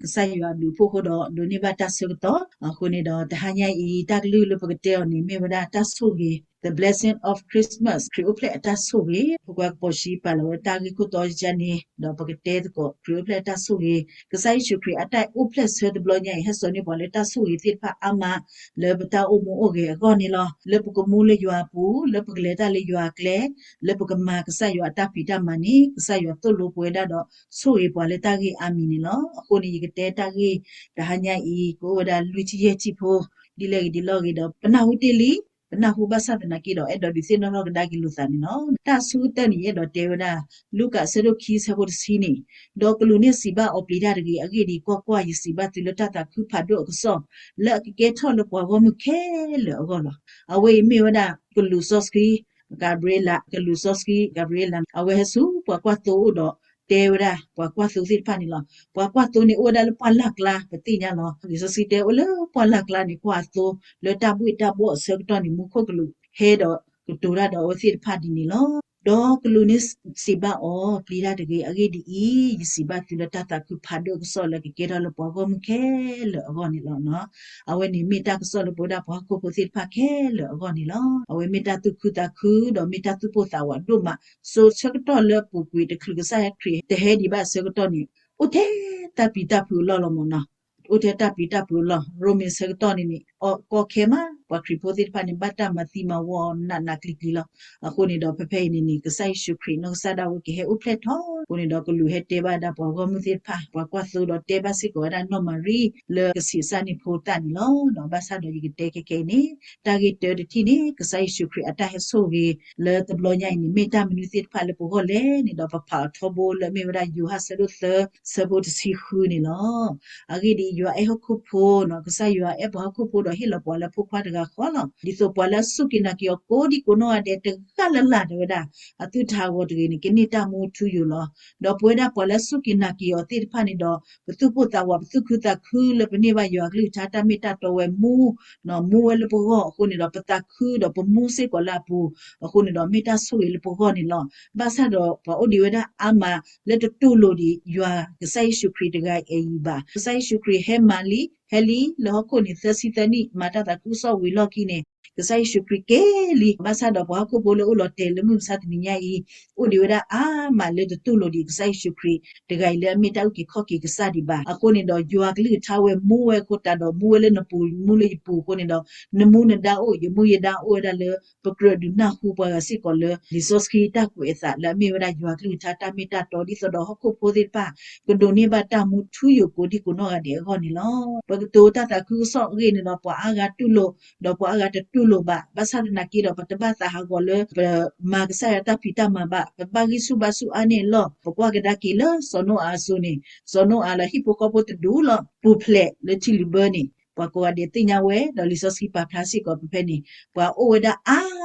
ကစၢ်ယွၤအဘျုးအဖှိၣ်အဃိဒီး ဒိးန့ၢ်ဘၣ်တၢ်ဆၢကတီၢ်. အဃိန့ၣ်ဒီး တဟါညါအံၤ တၢ်ကလုၢ်လၢပကတဲအီၤန့ၣ် မ့ၢ်ဝဲဒၣ်တၢ်ဆိၣ်ဂ့ၤ The Blessing of Christmas ခရံာ်အိၣ်ဖျဲၣ်အတၢ်ဆိၣ်ဂ့ၤ. ပကွၢ်ကပီၤစံပာ်လီၤဝဲတၢ်ဂ့ၢ်ခိၣ်တီယါန့ၣ် ဒီးပကတဲသကိး ခရံာ်အိၣ်ဖျဲၣ်အတၢ်ဆိၣ်ဂ့ၤ. ကစၢ်ယ့ၣ်ၡူးခရံာ်အတၢ်အိၣ်ဖျဲၣ်ဆၢတဘျီညါအံၤ ဟဲစိာ်န့ၢ်ပှၤလၢတၢ်ဆိၣ်ဂ့ၤသ့ၣ်တဖၣ်အါမး လၢပတၢ်အိၣ်မူအိၣ်ဂဲၤအဂီၢ်န့ၣ်လီၤ. လၢပကမူလၢယွၤအပူၤ, လၢပကလဲၤတၢ်လၢယွၤအကျဲ, လၢပကမၤကစၢ်ယွၤအတၢ်ဖံးတၢ်မၤန့ၣ် ကစၢ်ယွၤသိၣ်လိပဝဲဒၣ်ဒီး ဆိၣ်ဂ့ၤပှၤလၢတၢ်ဂ့ၢ်အါမံၤန့ၣ်လီၤ. အဃိန့ၣ် ယကတဲတၢ်ဂ့ၢ်တဟါညါအံၤ ကအိၣ်ဝဲဒၣ်လွံၢ်ထံၣ်ယဲၢ်ထံၣ်ဖိ ဒ်လဲၣ်ဂ့ၤဒ်လဲၣ်ဂ့ၤဒီး ပနၢ်ဟူတ့ၢ်လံ, ပနၢ်ဟူဘၣ်ဆၣ်သနာ်က့ဒီး အဲၣ်ဒိးဒုးသ့ၣ်နီၣ်ထီၣ်ကဒါက့ၤလိာ်သးန့ၣ်လီၤ. တၢ်ဆၢကတီၢ်န့ၣ် ယအဲၣ်ဒိးတဲဝဲဒၣ် လူၤကၣ်အဆၢဒိၣ်ခံဆၢဖိတဆံန့ၣ်, ဒီးကလူးန့ၣ်စံးဘၣ်အီၤ, ပျံၤတၢ်တဂ့ၤ, အဂ့ၢ်ဒ်အံၤ, ကွၢ်ကွၢ်, ယစံးဘၣ်သုလၢတၢ်သးခုဖးဒိၣ်အကစီၣ် လၢအကကဲထီၣ်လၢပှၤဂီၢ်မုၢ်ခဲလၢာ်အဂီၢ်လီၤ. အဝဲအံၤမ့ၢ်ဝဲဒၣ် ကလူးစီဆှံ ကၤဘြံၤလး, ကလူးစီဆှံ ကၤဘြံၤလး အဝဲဟဲဆူပှၤကွၢ်သိအိၣ်ဒီး တဲဝဲဒၣ်ပှၤကွၢ်သိသ့ၣ်တဖၣ်န့ၣ်လီၤ. ပှၤကွၢ်သိန့ၣ်အိၣ်ဝဲဒၣ်လၢပှၢ်လၢ်ကျါ ပသ့ၣ်ညါလီၤ. လံာ်စီဆှံတဲအိၣ်လၢပှၢ်လၢ်ကျါန့ၣ် ကွၢ်အသိလၢတၢ်ဘှ့ၣ်တၢ်ဘှီၣ်အဆၢကတီၢ်န့ၣ် မူခိၣ်ကလူးဟဲဒီးကတိၤတၢ်ဒီးအဝဲသ့ၣ်တဖၣ်ဒ်န့ၣ်လီၤ. ဒီးကလူးန့ၣ်စံးဘၣ်အီၤ, ပျံၤတၢ်တဂ့ၤ, အဂ့ၢ်ဒ်အံၤ, ယစံးဘၣ်သုလၢတၢ်သးခုဖးဒိၣ်အကစီၣ်လၢကကဲထီၣ်လၢပှၤဂီၢ်မုၢ်ခဲလၢာ်အဂီၢ်န့ၣ်လီၤ. အဝဲန့ၣ်မ့ၢ်တၢ်ကစီၣ်လၢပဝဲဒၣ်ပှၤဟီၣ်ခိၣ်ဖိသ့ၣ်တဖၣ်ခဲလၢာ်အဂီၢ်န့ၣ်လီၤ. အဝဲမ့ၢ်တၢ်သူၣ်ခုသးခု ဒီးမ့ၢ်တၢ်သူၣ်ပိၢ်သးဝးဒိၣ်မး, စိၤဆၢကတီၢ်လၢပူၤကွံာ်တချုးကစၢ်ယွၤခရံာ်တဟဲဒံးဘၣ်အဆၢကတီၢ်န့ၣ် အိၣ်ထဲတၢ်ပျံၤတၢ်ဖုးအလီၢ်လီၤမၢ်နီၤ. အိၣ်ထဲတၢ်ပျံၤတၢ်ဖုးအလီၢ်, ရိမ့ၤဆၢကတီၢ်န့ၣ်န့ၣ် အီၣ်ကီခဲမး, ပှၤခရံာ်ဖိသ့ၣ်တဖၣ်န့ၣ် ဘၣ်တၢ်မၤသံမၤဝီနးနးကျံၤကျံၤလီၤ. အဃိန့ၣ်ဒီး ဖဲဖဲအံၤန့ၣ်န့ၣ် ကစၢ်ယ့ၣ်ၡူးခရံာ်နီၢ်ကစၢ်ဒၣ်ဝဲကဟဲအိၣ်ဖျဲၣ်ထီၣ်အဃိန့ၣ်ဒီး ကလူးဟဲတဲဘၣ်ဒၣ်ပှၤဂီၢ်မုၢ်သ့ၣ်တဖၣ်, ပှၤကွၢ်သိဒီးတဲဘၣ်စ့ၢ်ကီးဝဲဒၣ်နီၢ်မၤရံ လၢကဆံးစၢ်န့ၢ်ဖိသၣ်န့ၣ်လီၤ. ဒီးဘၣ်ဆၣ်ဒီးယကတဲခဲခဲအံၤန့ၣ် တၢ်ဂ့ၢ်တၢတထံၣ်န့ၣ် ကစၢ်ယ့ၣ်ၡူးခရံာ်အတၢ်ဟဲဆိၣ်ဂ့ၤလၢတဘျီညါအံၤန့ၣ် မ့ၢ်တၢ်မနုၤသ့ၣ်တဖၣ်လၢပဂီၢ်လဲၣ်န့ၣ်ဒီး ပဖးအီၤထီဘိလၢအမ့ၢ်ဝဲဒၣ်ယိၤဟၣ်ဆၢဒိၣ်သၢ ဆၢဖိတဆံဃုန့ၣ်လီၤ. အဂ့ၢ်ဒ်အံၤ, ယွၤအဲၣ်ဟီၣ်ခိၣ်ဖိနီၤ, ကစၢ်ယွၤအဲၣ်ပှၤဟီၣ်ခိၣ်ဖိဒီးဟ့ၣ်လီၤပှၤလၢအဖိခွါတဂၤဃီလီၤ. ဒ်သိးပှၤလၢအစူၢ်က့ၤနာ်က့ၤအီၤကိးဒံကိးနီၢ်ဂၤဒဲးတဂၤလၢ်လၢ် တဲဝဲဒၣ် အသူၣ်တဟးဂီၤတဂ့ၤန့ၣ် ကန့ၢ်တၢ်မူထူယိာ်လီၤ. ဒီးပဝဲဒၣ်ပှၤလၢအစူၢ်က့ၤနာ်က့ၤအီၤသ့ၣ်တဖၣ်န့ၣ်ဒီး ပသူၣ်ပိၢ်သးဝး ပသူၣ်ခုသးခုလၢပန့ၢ်ဘၣ်ယွၤအကလုၢ်ကထါတၢ်မ့ၢ်တၢ်တီဝဲမူ မူဝဲလၢပဂီၢ်အဃိန့ၣ်ဒီး ပသးခုဒီးပမူစ့ၢ်ကီးလၢအပူၤအဃိန့ၣ်ဒီး မ့ၢ်တၢ်ဆိၣ်ဂ့ၤလၢပဂီၢ်န့ၣ်လီၤ. ဘၣ်ဆၣ်ဒီးပှၤအိၣ်ဒံးဝဲဒၣ်အါမးလၢတတူၢ်လိာ်ဒံး ယွၤကစၢ်ယ့ၣ်ၡူးခရံာ်တဂၤအံၤဘၣ်. ကစၢ်ယ့ၣ်ၡူးခရံာ်ဟဲမၤလံ, ဟဲလံလၢဟီၣ်ခိၣ်န့ၣ် သၢဆံသၢနံၣ်, မၤတၢ်သးခုကစီၣ်ဝံၤလီၢ်ခံန့ၣ် ကစၢ်ယ့ၣ်ၡူးခရံာ်က့ၤလံ. ဘၣ်ဆၣ်ဒီးပှၤဟီၣ်ခိၣ်ဖိလၢအိၣ်လီၤတဲာ်လၢမုၢ်မဆါတနံၤညါအံၤ အိၣ်ဒံးဝဲဒၣ်အါမးလၢတတူၢ်လိာ်ဒံးကစၢ်ယ့ၣ်ၡူးခရံာ်တဂၤအံၤလၢအမ့ၢ်တၢ်အုၣ်က့ၤခီၣ်က့ၤကစၢ်ဒံးဘၣ်. အဃိန့ၣ်ဒီး ယွၤကလုၢ်ကထါဝဲမူဝဲအဃိသတးဒီး မူဝဲလၢနပူၤ မူလၢယပူၤအဃိန့ၣ်ဒီး နမူနဒါအိၣ် ယမူယဒါအိၣ်ဝဲဒၣ်လၢ ပကြၢးဒုးနၢ်ဟူပှၤဂၤစ့ၢ်ကီးလၢ လံာ်စီဆှံတၢ်ကွဲးအသးလၢအမ့ၢ်ဝဲဒၣ်ယွၤကလုၢ်ကထါတၢ်မ့ၢ်တၢ်တီ ဒ်သိးဒီးဟီၣ်ခိၣ်ဖိသ့ၣ်တဖၣ် ကဒိးန့ၢ်ဘၣ်တၢ်မူထူယိာ်ကိးဒံကိးနီၢ်ဂၤဒဲးအဂီၢ်န့ၣ်လီၤ. ပကတိၤတၢ်သးခုကစီၣ်အဂ့ၢ်န့ၣ်ဒီး ပှၤအါဂၤတူၢ်လိာ် ဒီးပှၤအါဂၤတတူၢ်လိာ်ဘၣ်. ဘၣ်ဆၣ်သနာ်က့ဒီး ပတဘၣ်သးဟးဂီၤလၢ ပမၤကစၢ်ယွၤတၢ်ဖံးတၢ်မၤဘၣ်. ပဘၣ်ဂံၢ်ဆူၣ်ဘါဆူၣ်အါန့ၢ်အလီၢ်. ပကွၢ်ကဒါက့ၤလၢစီၤနိအၤအစိၤန့ၣ်, စီၤနိအၤလၢဟံၣ်ဖိဃီဖိတဒူလီၤ ပူၤဖျဲးလၢထံလုာ်ဘၢန့ၣ် ပှၤကိးဂၤဒဲးသ့ၣ်ညါဝဲ ဒီးလံာ်စီဆှံပာ်ဖျါစ့ၢ်ကီးပဖဲန့ၣ် ပှၤအိၣ်ဝဲဒၣ်အါ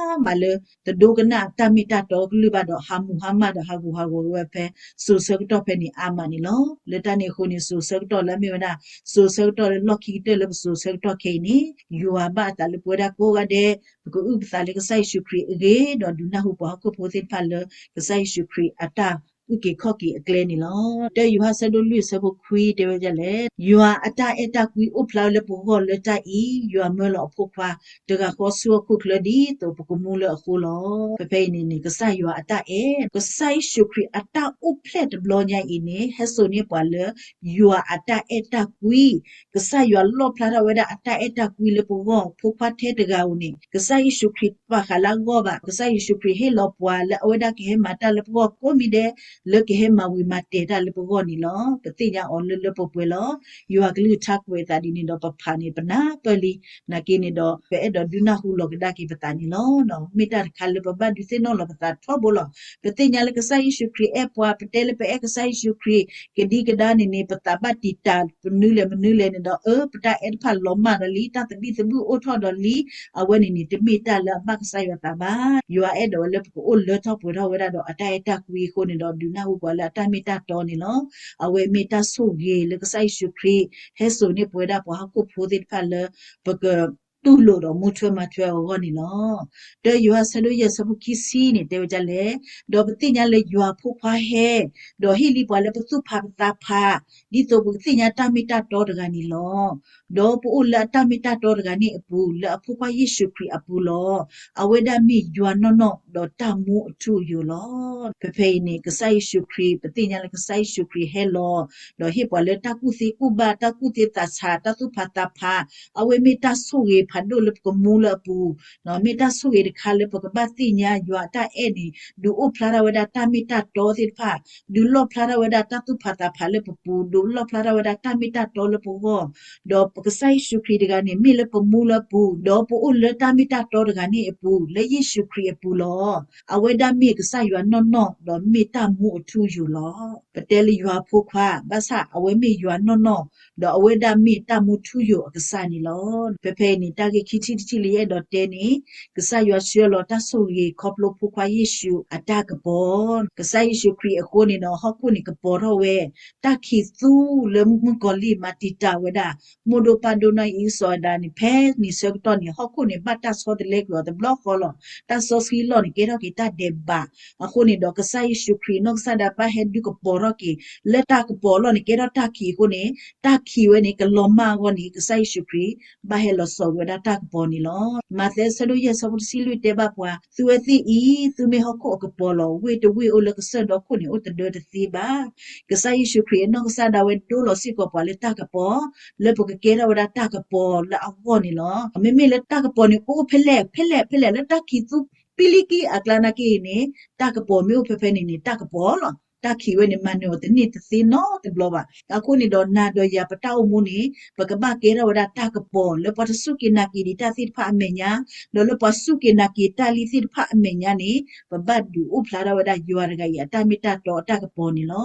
မးလၢ တဒိကနၣ်တၢ်မ့ၢ်တၢ်တီကလုၢ်ဘၣ်ဒီး ဟးမူးဟါမၢ်ဒီးဟးဂူာ်ဟးဂီၤဝဲဖဲ စိၤဆၢကတီၢ်ဖဲန့ၣ်အါမးန့ၣ်လီၤ. လၢတၢ်န့ၣ်အဃိန့ၣ် စိၤဆၢကတီၢ်လၢအမ့ၢ်ဝဲဒၣ် စိၤဆၢကတီၢ်လၢလီၢ်ခံကတၢၢ်လၢပစိၤဆၢကတီၢ်ခဲအံၤန့ၣ် ယွၤဘၣ်အသးလၢပဝဲဒၣ်ကိးဂၤဒဲး ပကအုၣ်ပသးလၢကစၢ်ယ့ၣ်ၡူးခရံာ်အဂ့ၢ် ဒီးဒုးနၢ်ဟူပှၤဟီၣ်ခိၣ်ဖိသ့ၣ်တဖၣ်လၢ ကစၢ်ယ့ၣ်ၡူးခရံာ်အတၢ်အုၣ်က့ၤခီၣ်က့ၤအကျဲန့ၣ်လီၤ. တၢယိၤဟၣ်ဆၢဒိၣ်လွံၢ်ဆၢဖိခွံတဲဝဲဒ်လဲၣ်, ယွၤအတၢ်အဲၣ်တၢ်ကွံအိၣ်ဖျါဝဲလၢပဂီၢ်လၢတၢ်အံၤ, ယွၤမၢလီၤအဖိခွါ တဂၤဃီဆူဟီၣ်ခိၣ်ချၢဒ်သိးပကမူလၢအဃိလီၤ. ဖဲဖဲအံၤန့ၣ်န့ၣ် ကစၢ်ယွၤအတၢ်အဲၣ်, ကစၢ်ယ့ၣ်ၡူးခရံာ်အတၢ်အိၣ်ဖျဲၣ်တဘျီညါအံၤန့ၣ် ဟဲစိာ်န့ၢ်ပှၤလၢ ယွၤအတၢ်အဲၣ်တၢ်ကွံ, ကစၢ်ယွၤလီၣ်ဖျါထီၣ်ဝဲဒၣ်အတၢ်အဲၣ်တၢ်ကွံလၢပဂီၢ် ဖိခွါထဲတဂၤဧိၤန့ၣ် ကစၢ်ယ့ၣ်ၡူးခရံာ်တပာ်ဃာ်လၢအဂီၢ်ဘၣ်. ကစၢ်ယ့ၣ်ၡူးခရံာ်ဟ့ၣ်လီၤပှၤလၢအဝဲဒၣ်ကဟဲမၤတၢ်လၢပဂီၢ်ကိးမံၤဒဲး လၢကဟဲမၤဝံၤမၤတဲာ်တၢ်လၢပဂီၢ်န့ၣ်လီၤ. ပသ့ၣ်ညါအီၤလၢလၢပှဲၤပှဲၤလီၤ. ယွၤကလုၢ်ကထါကွဲးအသးဒ်န့ၣ်ဒီးပဖးန့ၣ် ပနၢ်ပၢၢ်လံ. နာ်က့န့ၣ်ဒီး ပအဲၣ်ဒိးဒုးနၢ်ဟူလီၤကဒါက့ၤပသးန့ၣ်လီၤ. မ့ၢ်တၢ်တခါလၢပဘၣ်ဒုးသ့ၣ်နီၣ်လီၤပသးထီဘိလီၤ. ပသ့ၣ်ညါလၢကစၢ်ယ့ၣ်ၡူးခရံာ်အဲၣ်ပှၤ, ပတဲလၢပအဲၣ်ကစၢ်ယ့ၣ်ၡူးခရံာ် ကဒံကဒါန့ၣ်န့ၣ် ပသးဘၣ်တံာ်တာ်မနုၤလဲၣ်မနုၤလဲၣ်န့ၣ်ဒီး အၢ ပတၢ်အဲၣ်တဖၣ်လီၤမၢ်ဒီးလံ, တၢ်သဘံၣ်သဘုၣ်အိၣ်ထီၣ်ဒီးလံ, အဝဲန့ၣ်န့ၣ် တမ့ၢ်တၢ်လၢအဘၣ်ကစၢ်ယွၤသးဘၣ်. ယွၤအဲၣ်ဒိးဝဲလၢပကအိၣ်လၢထီၣ်ပှဲၤထီၣ်ဝဲဒၣ်ဒီးအတၢ်အဲၣ်တၢ်ကွံအဃိန့ၣ်ဒီး ဒုးနၢ်ဟူပှၤလၢအတၢ်မ့ၢ်တၢ်တီန့ၣ်လီၤ. အဝဲမ့ၢ်တၢ်ဆိၣ်ဂ့ၤလၢကစၢ်ယ့ၣ်ၡူးခရံာ် ဟဲစိာ်န့ၢ်ပဝဲဒၣ်ပှၤဟီၣ်ခိၣ်ဖိသ့ၣ်တဖၣ်လၢ ပက တူၢ်လိာ်ဒီးမူထွဲမၤထွဲအဂီၢ်န့ၣ်လီၤ. တၢယိၤဟၣ်ဆၢဒိၣ်ယဲၢ်ဆၢဖိခံဆံန့ၣ် တဲဝဲဒ်လဲၣ်, ဒီးပသ့ၣ်ညါလၢယွၤဖိခွါဟဲ, ဒီးဟ့ၣ်လံပှၤလၢပသူၣ်ဖးပသးဖး, ဒ်သိးပကသ့ၣ်ညါတၢ်မ့ၢ်တၢ်တီတဂၤန့ၣ်လီၤ. ဒီးပအိၣ်လၢအတၢ်မ့ၢ်တၢ်တီတဂၤန့ၣ်အပူၤ လၢအဖိခွါယ့ၣ်ၡူးခရံာ်အပူၤလီၤ. အဝဲဒၣ်မ့ၢ်ယွၤနီၢ်နီၢ် ဒီးတၢ်မူအထူအယိာ်လီၤ. ဖဲဖဲအံၤန့ၣ် ကစၢ်ယ့ၣ်ၡူးခရံာ် ပသ့ၣ်ညါလၢကစၢ်ယ့ၣ်ၡူးခရံာ်ဟဲလီၤ, ဒီးဟ့ၣ်ပှၤလၢတၢ်ကူၣ်သ့ကူၣ်ဘၣ်, တၢ်ကူၣ်သ့သးဆး, တၢ်သူၣ်ဖးသးဖး, အဝဲမ့ၢ်တၢ်ဆိၣ်ဂ့ၤဖးဒိၣ်လၢပကမူလၢအပူၤ, မ့ၢ်တၢ်ဆိၣ်ဂ့ၤတခါလၢပကဘၣ်သ့ၣ်ညါယွၤအတၢ်အဲၣ်န့ၣ် ဒုးအိၣ်ဖျါထီၣ်ဝဲဒၣ်တၢ်မ့ၢ်တၢ်တီသ့ၣ်တဖၣ်, ဒုးလီၣ်ဖျါထီၣ်ဝဲဒၣ်တၢ်သူၣ်ဖးသးဖးလၢပပူၤ, ဒုးလီၣ်ဖျါထီၣ်ဝဲဒၣ်တၢ်မ့ၢ်တၢ်တီလၢပဂီၢ်, ဒီးပကစၢ်ယ့ၣ်ၡူးခရံာ်တဂၤန့ၣ် မ့ၢ်လၢပမူလၢအပူၤ, ဒီးပအိၣ်လၢတၢ်မ့ၢ်တၢ်တီတဂၤန့ၣ်အပူၤ လၢယ့ၣ်ၡူးခရံာ်အပူၤလီၤ. အဝဲဒၣ်မ့ၢ်ကစၢ်ယွၤနီၢ်နီၢ် ဒီးမ့ၢ်တၢ်မူအထူအယိာ်လီၤ. ပတဲလၢယွၤဖိခွါ ဘၣ်ဆၣ်အဝဲမ့ၢ်ယွၤနီၢ်နီၢ် ဒီးအဝဲဒၣ်မ့ၢ်တၢ်မူထူယိာ်အကစၢ်န့ၣ်လီၤ. ဖဲဖဲအံၤန့ၣ် တၢ်ဂ့ၢ်ခံထံၣ်တထံၣ်လၢယအဲၣ်ဒိးတဲန့ၣ် ကစၢ်ယွၤဆှၢလီၤတၢ်ဆိၣ်ဂ့ၤခီဖျိဖိခွါယ့ၣ်ၡူးအတၢ်ကပီၤ, ကစၢ်ယ့ၣ်ၡူးခရံာ်အဃိန့ၣ်ဒီး ဟီၣ်ခိၣ်န့ၣ်ကပီၤထီၣ်ဝဲ, တၢ်ခံးသူလၢမုၣ်ကီၤလံၢ်မၤတံာ်တာ်ဝဲဒၣ် မိၢ်ဒိၣ်ပၢ်ဒိၣ်နီၢ်အံၤအံၣ်စီၤအၤဒၣ်န့ၣ် ဖဲန့ၣ်ဆၢကတီၢ်န့ၣ် ဟီၣ်ခိၣ်န့ၣ် ဘၣ်တၢ်ဆီတလဲကွံာ်အီၤတဘျီဃီလီၤ. တၢ်စီဆှံလီၢ်န့ၣ် ကဲထီၣ်က့ၤတၢ်ဒဲးဘး, အဃိန့ၣ်ဒီး ကစၢ်ယ့ၣ်ၡူးခရံာ်နီၢ်ကစၢ်ဒၣ်ဘၣ်ဟဲဒုးကပီၤထီၣ်က့ၤ လၢတၢ်ကပီၤအလီၢ်န့ၣ် ကဲထီၣ်တၢ်ခံးအဃိန့ၣ် တၢ်ခံးဝဲန့ၣ် ကလီၤမၢ်အဂီၢ်န့ၣ် ကစၢ်ယ့ၣ်ၡူးခရံာ် ဘၣ်ဟဲလီၤစိာ်က့ၤဝဲဒၣ်တၢ်ကပီၤန့ၣ်လီၤ. မးသဲဆၢဒိၣ်ယဲၢ်ဆၢဖိတဆံလွံၢ်တဲဘၣ်ပှၤ, သုဝဲသ့ၣ်အံၤ သုမ့ၢ်ဟီၣ်ခိၣ်အကပီၤလီၤ. ဝ့ၢ်တဝ့ၢ်အိၣ်လၢကစၢၢ်ဒီခိၣ်န့ၣ် အိၣ်တဒၢတသ့ဘၣ်. ကစၢ်ယ့ၣ်ၡူးခရံာ်အနီၢ်ကစၢ်ဒၣ်ဝဲဒိလီၤစ့ၢ်ကီးပှၤလၢတၢ်ကပီၤ, လၢပကကဲထီၣ်ဝဲဒၣ်တၢ်ကပီၤလၢအဂီၢ်န့ၣ်လီၤ. မ့မ့ၢ်လၢတၢ်ကပီၤန့ၣ် ကအိၣ်ဖဲလဲၣ် ဖဲလဲၣ် ဖဲလဲၣ် လၢတၢ်ခံးသူပံလံကံအကျါနာ်က့အံၤန့ၣ် တၢ်ကပီၤမ့ၢ်အိၣ်ဖဲဖဲန့ၣ်န့ၣ် တၢ်ကပီၤလီၤ. တၢ်ခံးဝဲန့ၣ် မၤနၢၤအီၤတန့ၢ်တသ့နီတဘျီဘၣ်. အဃိန့ၣ်ဒီး နၤဒီးယၤပတၢ်အိၣ်မူန့ၣ် ပကဘၣ်ကဲထီၣ်ဝဲဒၣ်တၢ်ကပီၤ လၢပှၤတစူၢ်က့ၤနာ်က့ၤဒံးတၢ်သ့ၣ်တဖၣ်အမဲာ်ညါ, ဒီးလၢပှၤစူၢ်က့ၤနာ်က့ၤတၢ်လံသ့ၣ်တဖၣ်အမဲာ်ညါန့ၣ် ပဘၣ်ဒုးအိၣ်ဖျါထီၣ်ဝဲဒၣ်ယွၤတဂၤအံၤအတၢ်မ့ၢ်တၢ်တီအတၢ်ကပီၤန့ၣ်လီၤ.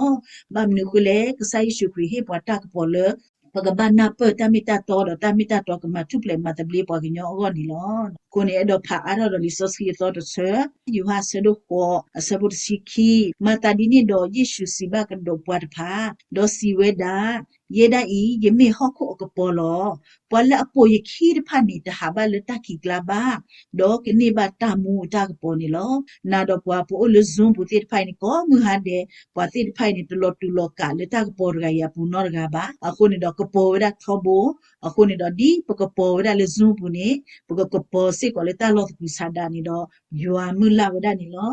ဘၣ်မနုၤအဃိလဲၣ်, ကစၢ်ယ့ၣ်ၡူးခရံာ်ဟ့ၣ်ပှၤတၢ်ကပီၤလၢ ပကဘၣ်နၢ်ပၢၢ်တၢ်မ့ၢ်တၢ်တီဒီးတၢ်မ့ၢ်တၢ်တီကမၤထူၣ်ဖျဲးမၤသဘျ့ပှၤကညီအဂီၢ်န့ၣ်လီၤ. အဃိန့ၣ် အဲၣ်ဒိးဖးအါထီၣ်ဒီးလံာ်စီဆှံအသီတဆၢ, ယိၤဟၣ်အဆၢဒိၣ်ဃိး အဆၢဖိတဆံခံ, မၤသးဒ်န့ၣ်ဒီး ယ့ၣ်ၡူးစံးဘၣ်ကဒီးပှၤတဖၣ်, ဒီးစံးဝဲဒၣ်, ယဲဒၣ်အံၤ ယမ့ၢ်ဟီၣ်ခိၣ်အကပီၤလီၤ. ပှၤလၢအပိာ်ယခံတဖၣ်န့ၣ် တဟးဘၣ်လၢတၢ်ခံးကျါဘၣ်, ဒီးကန့ၢ်ဘၣ်တၢ်မူအတၢ်ကပီၤန့ၣ်လီၤ. နၤဒီးပှၤပအိၣ်လၢ Zoom ပူၤသ့ၣ်တဖၣ်အံၤန့ၣ် ကိးမုၢ်ဟါဒဲး ပှၤသ့ၣ်တဖၣ်အံၤန့ၣ် တလီၤတူာ်လီၤကာ်လၢတၢ်ကပီၤတဂၤအံၤအပူၤနီတဂၤဘၣ်. အဃိန့ၣ်ဒီး ကပီၤဝဲဒၣ်ထီဘိ, အဃိန့ၣ်ဒီး ဒ်ပကပီၤဝဲဒၣ်လၢ Zoom ပူၤန့ၣ် ပကကပီၤစ့ၢ်ကီးလၢတၢ်လီၢ်သကုၤဆးဒးန့ၣ်ဒီး ယွၤမုၢ်လၢ်ဝဲဒၣ်န့ၣ်လီၤ.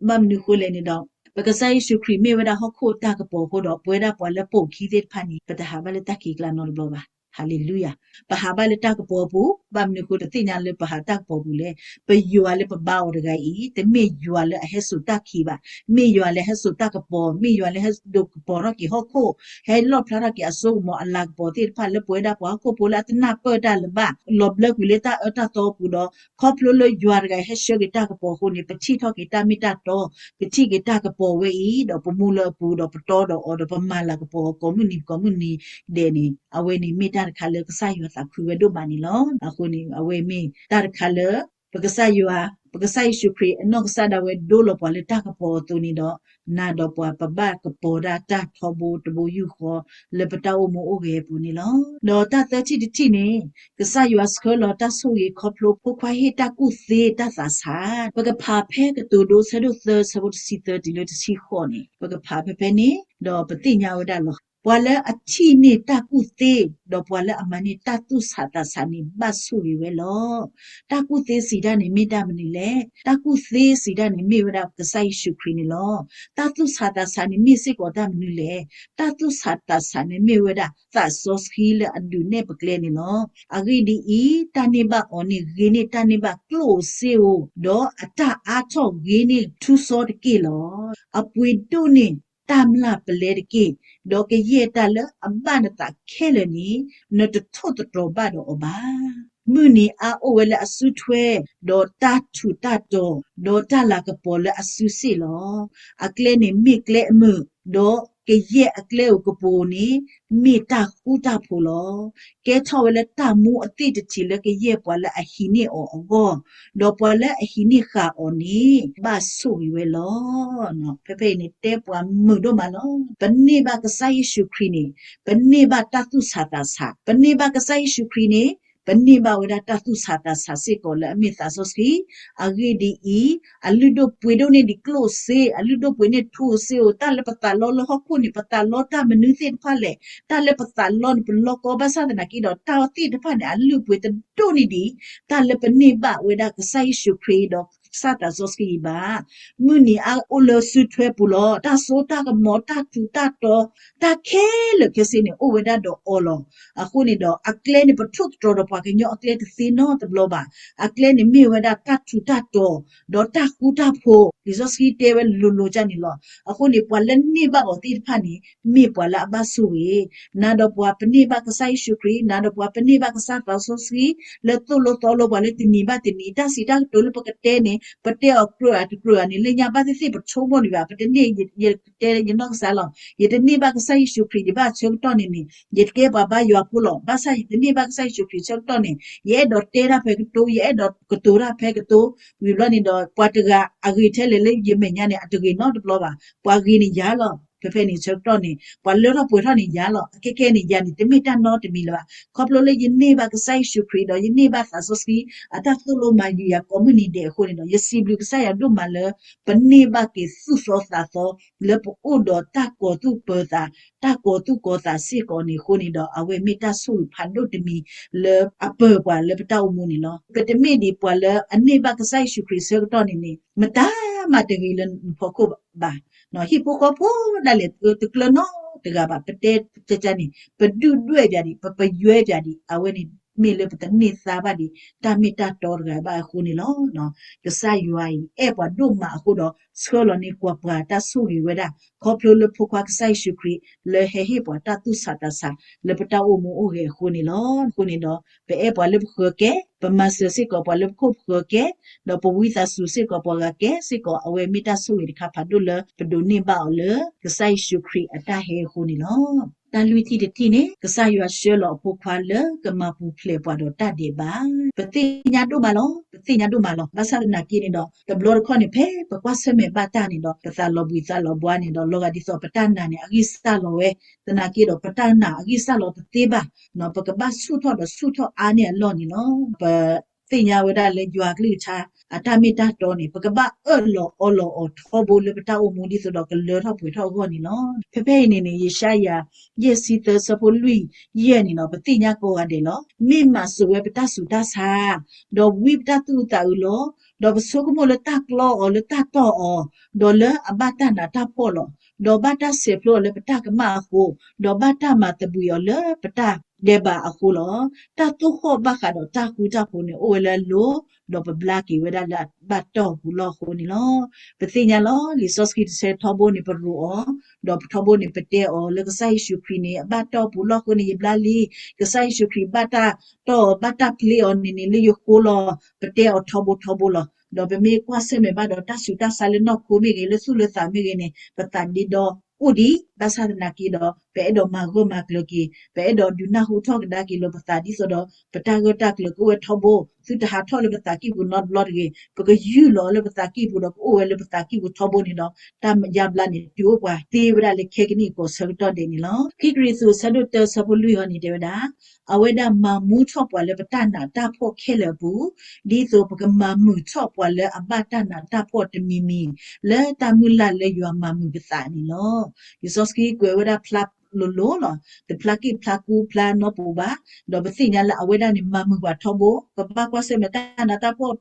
ဘၣ်မနုၤအဃိလဲၣ်န့ၣ်ဒီး ပကစၢ်ယ့ၣ်ၡူးခရံာ်မ့ၢ်ဝဲဒၣ်ဟီၣ်ခိၣ်တၢ်ကပီၤအဃိဒီး ပဝဲဒၣ်ပှၤလၢပိာ်ခံသ့ၣ်တဖၣ်န့ၣ် ပတဟးဘၣ်လၢတၢ်ခံးကျါနီတဘျီဘၣ်. ဟၤလ့လူယၤ. ပဟးဘၣ်လၢတၢ်ကပီၤအပူၤ, ဘၣ်မနုၤအဃိတသ့ၣ်ညါလၢပဟးတၢ်ကပီၤအပူၤလဲၣ်. ပယွၤလၢပဘါအီၤတဂၤအံၤ တမ့ၢ်ယွၤလၢအဟဲစိာ်တၢ်ခံးဘၣ်, မ့ၢ်ယွၤလၢဟဲစိာ်တၢ်ကပီၤ, မ့ၢ်ယွၤလၢဟဲဒိးကပီၤထီၣ်က့ၤဟီၣ်ခိၣ်, ဟဲလီၣ်ဖျါထီၣ်က့ၤအစိကမီၤအလၤကပီၤသ့ၣ်တဖၣ်လၢပဝဲဒၣ်ပှၤဟီၣ်ခိၣ်ဖိလၢအတနၢ်ပၢၢ်တၢ်လၢၤဘၣ်, လီၤဘျၢကွံာ်လၢတၢ်အၢတၢ်သီအပူၤဒီး ခီဖျိလၢယွၤတဂၤဟဲဆှၢက့ၤတၢ်ကပီၤအဃိန့ၣ် ပထံၣ်ထီၣ်က့ၤတၢ်မ့ၢ်တၢ်တီ, ပထံၣ်က့ၤတၢ်ကပီၤဝဲအံၤ ဒီးပမူလၢအပူၤ ဒီးပတီဒီးအီၤ ဒီးပမၤလၤကပီၤအီၤကိးမုၢ်နံၤကိးမုၢ်နံၤဒဲးန့ၣ် အဝဲန့ၣ်မ့ၢ်တၢ်တခါလၢကစၢ်ယွၤသးခုဝဲဒိၣ်မးန့ၣ်လီၤ. အဃိန့ၣ် အဝဲမ့ၢ်တၢ်တခါလၢ ပကစၢ်ယွၤ, ပကစၢ်ယ့ၣ်ၡူးခရံာ်အနီၢ်ကစၢ်ဒၣ်ဝဲဒိလီၤပှၤလၢတၢ်ကပီၤအသိးန့ၣ်ဒီး နၤဒီးပှၤပဘၣ်ကပီၤဒၣ်တၢ်ထီဘိတဘိယူၢ်ဃီ လၢပတၢ်အိၣ်မူအိၣ်ဂဲၤအပူၤန့ၣ်လီၤ. ဒီးတၢ်သၢထံၣ်တထံၣ်န့ၣ် ကစၢ်ယွၤဆှၢလီၤတၢ်ဆိၣ်ဂ့ၤခီဖျိဖိခွါဟ့ၣ်တၢ်ကူၣ်သ့တၢ်သးဆး, ပကဖးဖဲကတိၤဒိဆၢဒိၣ်သၢဆၢဖိတဆံသၢတုၤလၢတဆံဃိးန့ၣ် ပကဖးဖဲဖဲန့ၣ် ဒီးပသ့ၣ်ညါဝဲဒၣ်လီၤ. ပှၤလၢအထံၣ်န့ၢ်တၢ်ကူၣ်သ့, ဒီးပှၤလၢအမၤန့ၢ်တၢ်သူၣ်ဆးသးဆးန့ၣ် ဘၣ်ဆိၣ်ဂ့ၤဝဲလီၤ. တၢ်ကူၣ်သ့စံးတၢ်န့ၣ်မ့ၢ်တၢ်မနုၤလဲၣ်. တၢ်ကူၣ်သ့စံးတၢ်န့ၣ်မ့ၢ်ဝဲဒၣ်ကစၢ်ယ့ၣ်ၡူးခရံာ်န့ၣ်လီၤ. တၢ်သူၣ်ဆးသးဆးန့ၣ်မ့ၢ်စ့ၢ်ကီးတၢ်မနုၤလဲၣ်. တၢ်သူၣ်ဆးသးဆးန့ၣ်မ့ၢ်ဝဲဒၣ်သးစီဆှံလၢအဒုးနဲၣ်ပကျဲန့ၣ်လီၤ. အဂ့ၢ်ဒ်အံၤ, တၢ်န့ၢ်ဘၣ်အီၤန့ၣ်ဂ့ၤန့ၢ်တၢ်န့ၢ်ဘၣ်ကျိၣ်ဧိၤစ့ဧိၤ, ဒီးအတၢ်အါထီၣ်ဂ့ၤန့ၢ်ထူစီတက့ၢ်လီၤ. အပှ့ၤဒိၣ်န့ၢ်တၢ်မျၢ်ပလဲတက့ၢ်, ဒီးကယဲၢ်တၢ်လၢအဘၣ်နသးခဲလၢာ်န့ၣ် နတထိၣ်သတြီၤဘၣ်ဒီးအီၤဘၣ်. မုၢ်နံၤအါအိၣ်ဝဲလၢအစုထွဲ, ဒီးတၢ်ထူးတၢ်တီၤ, ဒီးတၢ်လၤကပီၤလၢအစုစ့ၣ်လီၤ. အကျဲန့ၣ်မ့ၢ်ကျဲအမုာ်, ဒီးကယဲၢ်အကျဲဧိၤကပူၤန့ၣ် မ့ၢ်တၢ်ဃူတၢ်ဖိးလီၤ. ကဲထီၣ်ဝဲလၢတၢ်မူအသ့ၣ်တထံးလၢကယဲၢ်ပှၤလၢအဟံးန့ၢ်အီၤအဂီၢ်, ဒီးပှၤလၢအဟံးန့ၢ်ဃာ်အီၤန့ၣ် ဘၣ်ဆိၣ်ဂ့ၤဝဲလီၤ. ဖဲဖဲအံၤန့ၣ် တဲပှၤမုာ်ဒိၣ်မးလီၤ. ပန့ၢ်ဘၣ်ကစၢ်ယ့ၣ်ၡူးခရံာ်န့ၣ် ပန့ၢ်ဘၣ်တၢ်သူၣ်ဆးသးဆး, ပန့ၢ်ဘၣ်ကစၢ်ယ့ၣ်ၡူးခရံာ်န့ၣ် ပန့ၢ်ဘၣ်ဝဲဒၣ်တၢ်သူၣ်ဆးသးဆးစ့ၢ်ကီးလၢအမ့ၢ်သးစီဆှံ. အဂ့ၢ်ဒ်အံၤ, အလုၢ်ဒိၣ်ပှ့ၤဒိၣ်န့ၢ်ဒံးကျိၣ်စ့, အလုၢ်ဒိၣ်ပှ့ၤန့ၢ်ထူစ့ဧိၤ, တၢ်လၢပသးလီလၢဟီၣ်ခိၣ်န့ၣ် ပသးလီတၢ်မနုၤသ့ၣ်တဖၣ်လဲၣ်, တၢ်လၢပသးလီန့ၣ် ပလီကီဘၣ်ဆၣ်သနာ်က့ဒီး တၢ်သ့ၣ်တဖၣ်န့ၣ် အလုၢ်ပှ့ၤတဒိၣ်န့ၢ်ဒံး တၢ်လၢပန့ၢ်ဘၣ်ဝဲဒၣ်ကစၢ်ယ့ၣ်ၡူးခရံာ်ဒီးကစၢ်သးစီဆှံအံၤဘၣ်. မုၢ်နံၤအါအိၣ်လၢစုထွဲပူၤလီၤ. တၢ်စိတၢ်ကမီၤ တၢ်ထူးတၢ်တီၤ တၢ်ခဲလၢာ်ခဲဆ့န့ၣ် အိၣ်ဝဲဒၣ်ဒီးအီၤလီၤ. အဃိန့ၣ်ဒီး အကျဲန့ၣ် ပထိၣ်သတြီၤဒီးပှၤကညီအကျဲတသ့နီတဘျီဘၣ်. အကျဲန့ၣ်မ့ၢ်ဝဲဒၣ်တၢ်ထူးတၢ်တီၤ ဒီးတၢ်ဃူတၢ်ဖိး, လံာ်စီဆှံတဲဝဲလိၤလိၤဒ်န့ၣ်လီၤ. အဃိန့ၣ် ပှၤလၢန့ၢ်ဘၣ်အီၤသ့ၣ်တဖၣ်န့ၣ် မ့ၢ်ပှၤလၢအဘၣ်ဆိၣ်ဂ့ၤ, နၤဒီးပှၤပန့ၢ်ဘၣ်ကစၢ်ယ့ၣ်ၡူးခရံာ်, နၤဒီးပှၤပန့ၢ်ဘၣ်ကစၢ်သးစီဆှံ လၢသိၣ်လိသီလိပှၤလၢတနံၤဘၣ်တနံၤ, တၢ်စံးတၢ်ကတိၤလၢပကတဲန့ၣ် ပတဲအီၤကြၢးဧါတကြၢးဧါန့ၣ် လၢညါဘၣ်သ့ၣ်သ့ၣ် ပဆိကမိၣ်ဒံးဘၣ်. ပတန့ၢ်, ယတဲယနီၢ်ကစၢ်လီၤ. ယတန့ၢ်ဘၣ်ကစၢ်ယ့ၣ်ၡူးခရံာ်ဒံးဘၣ်အဆၢကတီၢ်န့ၣ်န့ၣ် ယတကဲပှၤဘါယွၤဖိလီၤ. ဘၣ်ဆၣ်ယတန့ၢ်ဘၣ်ကစၢ်ယ့ၣ်ၡူးခရံာ်အဆၢကတီၢ်န့ၣ် ယအဲၣ်ဒိးတဲတၢ်ဖဲကတိၤ, ယအဲၣ်ဒိးကတိၤတၢ်ဖဲကတိၤ, ဝံၤဘျီန့ၣ်ဒီး ပှၤတဂၤအဂ့ၤထဲလဲၣ်လၢယမဲာ်ညါန့ၣ် အတဂ့ၤနီတဘျီဘၣ်. ပှၤဂ့ၤန့ၣ်ယၤလီၤ. ဖဲဖဲန့ၣ်အဆၢကတီၢ်န့ၣ် ပှၤလၢထီၣ်ပှဲၤထီၣ်န့ၣ်ယၤလီၤ. အခဲကဲန့ၣ် ယၤန့ၣ် တမ့ၢ်တၢ်နီတမံၤလၢၤဘၣ်. ခီဖျိလၢယန့ၢ်ဘၣ်ကစၢ်ယ့ၣ်ၡူးခရံာ်ဒီး ယန့ၢ်ဘၣ်သးစီဆှံ အတၢ်သိၣ်လိမၤယုၤယၤကိးမုၢ်နံၤဒဲးအဃိန့ၣ်ဒီး ယစံးဘျုးကစၢ်ယွၤဒိၣ်မးလၢ ပန့ၢ်ဘၣ်က့ၤသူၣ်သီသးသီ လၢပအိၣ်ဒီးတၢ်ကီၤသူၣ်ပၢၤသး, တၢ်ကီၤသူၣ်ကီၤသးစ့ၢ်ကီးန့ၣ်အဃိန့ၣ်ဒီး အဝဲမ့ၢ်တၢ်ဆိၣ်ဂ့ၤဖးဒိၣ်တမံၤလၢအပၢၤပှၤလၢပတၢ်အိၣ်မူန့ၣ်လီၤ. ပတမ့ၢ်ဒံးပှၤလၢအန့ၢ်ဘၣ်ကစၢ်ယ့ၣ်ၡူးခရံာ်အဆၢကတီၢ်န့ၣ်န့ၣ် မတၤမၤတဂ့ၤလၢနဖီခိၣ်ဘၣ်. ဟံၣ်ဖိဃီဖိဒၣ်လဲာ် တကျၢၤနီတဂၤဘၣ်. ပတဲကကန့ၣ် ပဒုၣ်ဒွဲၣ်ပၠးဒံး, ပပယွဲပၠးဒံး, အဝဲန့ၣ်မ့ၢ်လၢပတန့ၢ်သါဘၣ်ဒံး တၢ်မ့ၢ်တၢ်တီတဂၤဘၣ်အဃိန့ၣ်လီၤ. ကစၢ်ယွၤအံၤ အဲၣ်ပှၤဒိၣ်မးအဃိဒီး ဆှၢလီၤန့ၢ်ကွၢ်ပှၤတၢ်ဆိၣ်ဂ့ၤဝဲဒၣ် ခီဖျိလၢဖိခွါကစၢ်ယ့ၣ်ၡူးခရံာ် လၢဟဲဟ့ၣ်ပှၤတၢ်သူၣ်ဆးသးဆး လၢပတၢ်အိၣ်မူအိၣ်ဂဲၤအဃိန့ၣ်လီၤ. အဃိန့ၣ်ဒီး ပအဲၣ်ပှၤလၢပဃၢၤကဲ, ပမၤစၢၤစ့ၢ်ကီးပှၤလၢပခိၣ်ပဃၢၤကဲ, ဒီးပဝံသးစူၤစ့ၢ်ကီးပှၤဂၤကဲစ့ၢ်ကီး အဝဲမ့ၢ်တၢ်ဆိၣ်ဂ့ၤတခါဖးဒိၣ်လၢ ပဒိးန့ၢ်ဘၣ်အီၤလၢကစၢ်ယ့ၣ်ၡူးခရံာ်အတၢ်ဟဲအဃိန့ၣ်လီၤ. တၢ်လွံၢ်ထံၣ်တထံၣ်န့ၣ် ကစၢ်ယွၤဆှၢလီၤအဖိခွါလၢကမၤပူၤဖျဲးပှၤဒီးတၢ်ဒဲးဘး. ပသ့ၣ်ညါဒိၣ်မးလီၤ, ပသ့ၣ်ညါဒိၣ်မးလီၤ. ဘၣ်ဆၣ်သနာ်က့န့ၣ်ဒီး တဘျီတခီၣ်န့ၣ် ဖဲပကွၢ်ဆၢၣ်မဲာ်ဘၣ်တၢ်န့ၣ်ဒီး ပသးလီၤဘှံးသးလီၤဘှါန့ၣ်ဒီး လီၤဂာ်ဒ်သိးပတၢ်နာ်န့ၣ် အဂံၢ်စၢ်လီၤဝဲ, သနာ်က့ဒီး ပတၢ်နာ်အဂံၢ်စၢ်လီၤတသ့ဘၣ်. ပကဘၣ်ဆူၣ်ထီၣ်ဒီးဆူၣ်ထီၣ်အါန့ၢ်အလီၢ်န့ၣ်လီၤ. ပ သ့ၣ်ညါဝဲဒၣ်လၢယွၤကလုၢ်ကထါ အတၢ်မ့ၢ်တၢ်တီန့ၣ် ပကဘၣ်အၢၣ်လီၤအီလီၤအီၤထီဘိလၢပတၢ်အိၣ်မူ ဒ်သိးဒီးကလၢထီၣ်ပှဲၤထီၣ်အဂီၢ်န့ၣ်လီၤ. ဖဲဖဲအံၤန့ၣ်န့ၣ် ယၡါယၤ ယဲၢ်ဆံသၢ ဆၢဖိလွံၢ်ယဲၢ်န့ၣ်လီၤ. ပသ့ၣ်ညါကိးဂၤဒဲးလီၤ. မ့ၢ်မၤစိာ်ဝဲပတၢ်ဆူးတၢ်ဆါ, ဒီးဝံပတၢ်သူၣ်အုးသးအုးလီၤ. ဒီးပဆိကမိၣ်လၢတၢ်ကျီအီၤ, လၢတၢ်တီၢ်အီၤ, ဒီးလၢအဘၣ်တၢ်နးတၢ်ဖှီၣ်လီၤ. ဒီးဘၣ်တၢ်ဆဲးဖျိအီၤလၢပတၢ်ကမၣ်အဃိ, ဒီးဘၣ်တၢ်မၤသဘှံးအီၤလၢပတၢ်ဒဲးဘးအဃိလီၤ. တၢ်သိၣ်ဃီၣ်ဘၣ်ဃးဒီးတၢ်ဃူတၢ်ဖိးန့ၣ် အိၣ်ဝဲလၢအလိၤ, ဒီးပဘျါက့ၤဝဲဒၣ်လၢအဘၣ်တီၢ်ပူၤလီၢ်အဃိန့ၣ်လီၤ. ပသ့ၣ်ညါလီၤ. လံာ်စီဆှံတဆၢထီဘိန့ၣ် ပရိးအီၤ, ဒီးထီဘိန့ၣ် ပတဲအီၤလၢကစၢ်ယ့ၣ်ၡူးခရံာ်န့ၣ် အဘၣ်တီၢ်ပူၤလီၢ်အဃိန့ၣ် ယဘျါလံ. ကစၢ်ယ့ၣ်ၡူးခရံာ်ဘၣ်တၢ်တီၢ်အီၤ ဘၣ်တၢ်ပျ့ၤအီၤန့ၣ်န့ၣ် လၢယဃိလီၤ. ပတဲအီၤထီဘိထီဘိလီၤ. ဒီးပမ့ၢ်ကွၢ်ဆၢၣ်မဲာ်ဘၣ်ဒီးတၢ်ဆူးတၢ်ဆါလၢနီၢ်ခိမ့ၢ်ဂ့ၤ, လၢသူၣ်လၢသးမ့ၢ်ဂ့ၤန့ၣ် ပသးဒ့ဒီအိၣ်ဒံး. ဘၣ်ဆၣ်သနာ်က့ဒီး ပအဲၣ်ဒိးမၤဂၢၢ်မၤကျၢၤက့ၤ, ပအဲၣ်ဒိးဒုးနၢ်ဟူထီၣ်ကဒါက့ၤလၢပသး ဒ်သိးဒီး ပတၢ်ဂၢၢ်တၢ်ကျၢၤကအိၣ်ဝဲထီဘိ, သုတဟးထီၣ်လၢပသးကံၢ်ပူၤနီတဘျီတဂ့ၤ, ပကယူၢ်လီၤလၢပသးကံၢ်ပူၤဒီး ကအိၣ်ဝဲလၢပသးကံၢ်ပူၤထီဘိန့ၣ်ဒီး တၢ်ယါဘျါန့ၣ် တုၤအိၣ်ပှၤသ့ဝဲဒၣ်လၢခဲကနံၣ်အကိးဆၢကတီၢ်ဒဲးန့ၣ်လီၤ. ခံကရံၣ်သူး အဆၢဒိၣ်တၢ အဆၢဖိလွံၢ်အံၤန့ၣ် တဲဝဲဒၣ် အဝဲဒၣ်မၤမူထီၣ်ပှၤလၢပတၢ်နးတၢ်ဖှီၣ်ခဲလၢာ်အပူၤ, ဒ်သိးပကမၤမုာ်ထီၣ်ပှၤလၢအဘၣ်တၢ်နးတၢ်ဖှီၣ်တမံၤမံၤ လၢတၢ်မုၢ်လၢ်လၢယွၤမၤမုာ်ပသးန့ၣ်လီၤ. လံာ်စီဆှံကွဲးဝဲဒၣ်ဖျါလိၤလိၤလီၤ. တဖျါက့ၣ်ဖျါကူဖျါနီပူၤဘၣ်. ဒီးပသ့ၣ်ညါလၢအဝဲဒၣ်န့ၣ် မၤမုာ်ပှၤထီဘိ, ပဘၣ်ကွၢ်ဆၢၣ်မဲာ်တၢ်နးတၢ်ဖှီၣ်,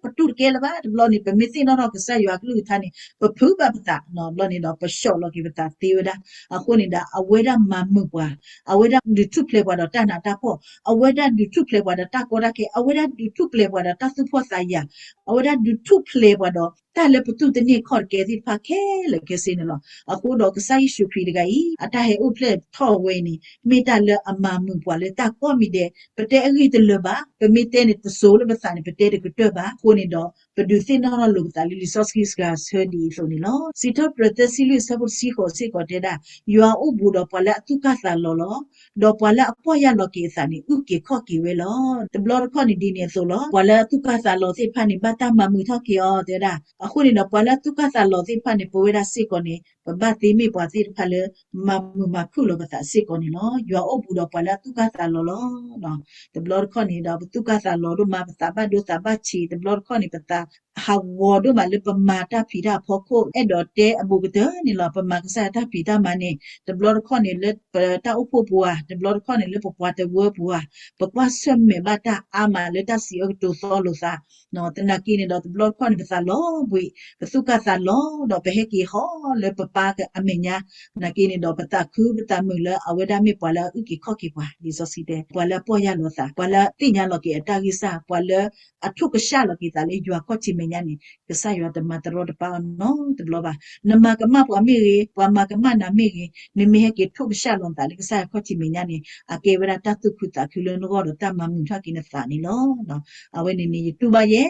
ပတတူၢ်တကဲလၢၤဘၣ်. တဘျီန့ၣ် ပမ့ၢ်သ့ၣ်နီၣ်ထီၣ်ကစၢ်ယွၤအကလုၢ်ကထါန့ၣ် ပဖုးဘၣ်ပသး, ဘျီန့ၣ်ဒီး ပဆှီၣ်လီၤက့ၤပသးသ့ဝဲဒၣ်. အဃိန့ၣ်ဒီး အဝဲဒၣ်မၤမုာ်ပှၤ, အဝဲဒၣ်ဒုးထူၣ်ဖျဲးပှၤဒီးတၢ်နးတၢ်ဖှီၣ်, အဝဲဒၣ်ဒုးထူၣ်ဖျဲးပှၤဒီးတၢ်ကီတၢ်ခဲ, အဝဲဒၣ်ဒုးထူၣ်ဖျဲးပှၤဒီးတၢ်သူၣ်ဖှီၣ်သးယာ်, အဝဲဒၣ်ဒုးထူၣ်ဖျဲးပှၤဒီး တၢ်လၢပတူၢ်တန့ၢ်ခီၣ်တကဲသ့ၣ်တဖၣ်ခဲလၢာ်ခဲဆ့န့ၣ်လီၤ. အဃိဒီးကစၢ်ယ့ၣ်ၡူးခရံာ်တဂၤအံၤ အတၢ်ဟဲအိၣ်ဖျဲၣ်ထီၣ်ဝဲအံၤန့ၣ် မ့ၢ်တၢ်လၢအမၤမုာ်ပှၤလၢတၢ်ကိးမံၤဒဲး, ပတဲအဂ့ၢ်တလၢာ်ဘၣ်, ပမ့ၢ်တဲန့ၣ်တစိၤလၢပသးန့ၣ် ပတဲတကတၢၢ်ဘၣ်. အဃိန့ၣ်ဒီး ပဒုးသ့ၣ်နီၣ်ထီၣ်လိာ်ပသးလၢလံာ်စီဆှံစကားဆၢဒ်အံၤအသိးန့ၣ်လီၤ. စံးထီၣ်ပတြၢၤသၢဆံလွံၢ်အဆၢဖိတဆံဃိးစ့ၢ်ကီးတဲဒၣ်, ယွၤအိၣ်ဘူးဒီးပှၤလၢအသူၣ်ကၢ်သးလီၤလီၤ. ဒီးပှၤလၢအပီၢ်ယၢ်လီၤက့ၤအသးန့ၣ် အုၣ်က့ၤခီၣ်က့ၤဝဲလီၤ. တဘျီတခီၣ်န့ၣ်ဒ်န့ၣ်အသိးလီၤ. ပှၤလၢအသူၣ်ကၢ်သးလီၤသ့ၣ်တဖၣ်န့ၣ် ဘၣ်တၢ်မၤမုာ်ထီၣ်က့ၤအီၤ တဲဝဲဒၣ်. အဃိန့ၣ်ဒီး ပှၤလၢအသူၣ်ကၢ်သးလီၤသ့ၣ်တဖၣ်န့ၣ် ပဝဲဒၣ်စ့ၢ်ကီးန့ၣ် ပဘၣ်သ့မ့ၢ်ပှၤသ့ၣ်တဖၣ်လၢ မၤမုာ်မၤခုၣ်လီၤပသးစ့ၢ်ကီးန့ၣ်လီၤ. ယွၤအိၣ်ဘူးဒီးပှၤလၢအသူၣ်ကၢ်သးလီၤလီၤ. တဘျီတခီၣ်န့ၣ်ဒီး ပသူၣ်ကၢ်သးလီၤဒိၣ်မး ပသးဘၣ်ဒိသးဘၣ်ဆံး, တဘျီတခီၣ်န့ၣ် ပသးဟးဂီၤဒိၣ်မးလၢပမၤတၢ်ဖံးတၢ်အဖီခိၣ်, အဲၣ်ဒိးတဲအဘူးကတၢၢ်န့ၣ်လီၤ. ပမၤကစၢ်ယွၤတၢ်ဖံးတၢ်မၤန့ၣ် တဘျီတခီၣ်န့ၣ်လၢပတၢ်အိၣ်ဖှိၣ်ပူၤဧါ, တဘျီတခီၣ်န့ၣ်လၢပပှၤတဝၢပူၤဧါ, ပကွၢ်ဆၢၣ်မဲာ်ဘၣ်တၢ်အါမးလၢတၢ်စံးအၢကတိၤသီလိာ်သး သနာ်က့န့ၣ်ဒီး တဘျီတခီၣ်န့ၣ် ပသးလီၤဘှံး, ပသူၣ်ကၢ်သးလီၤဒီးပဟဲက့ၤဟီလၢပပၢ်အမဲာ်ညါ, သနာ်က့န့ၣ်ဒီး ပသးခုပသးမုာ်လၢအဝဲဒၣ်မ့ၢ်ပှၤလၢအအုၣ်က့ၤခီၣ်က့ၤပှၤ, လံာ်စီဆှံတဲ ပှၤလၢအပီၢ်ယၢ်လီၤသး, ပှၤလၢအသ့ၣ်ညါလီၤက့ၤအတၢ်ဂံၢ်စၢ်, ပှၤလၢအထိၣ်ကစၢ်လီၤက့ၤသးလၢယွၤခီၣ်ထံးမဲာ်ညါန့ၣ် ကစၢ်ယွၤတမၤတရီတပါအီၤနီတဘျီဘၣ်. နမၤကမၣ်ပှၤမ့ၢ်ဂ့ၤ, ပှၤမၤကမၣ်နၤမ့ၢ်ဂ့ၤ, နမ့ၢ်ဟဲက့ၤထိၣ်ကစၢ်လီၤနသးလၢကစၢ်ယွၤခီၣ်ထံးမဲာ်ညါန့ၣ် အကဲဝဲဒၣ်တၢ်သူၣ်ခုသးခုလၢနဂီၢ်ဒီးတၢ်မၤမုာ်ထီၣ်က့ၤနသးန့ၣ်လီၤ. အဝဲန့ၣ်န့ၣ် ယတူၢ်ဘၣ်ယဲ,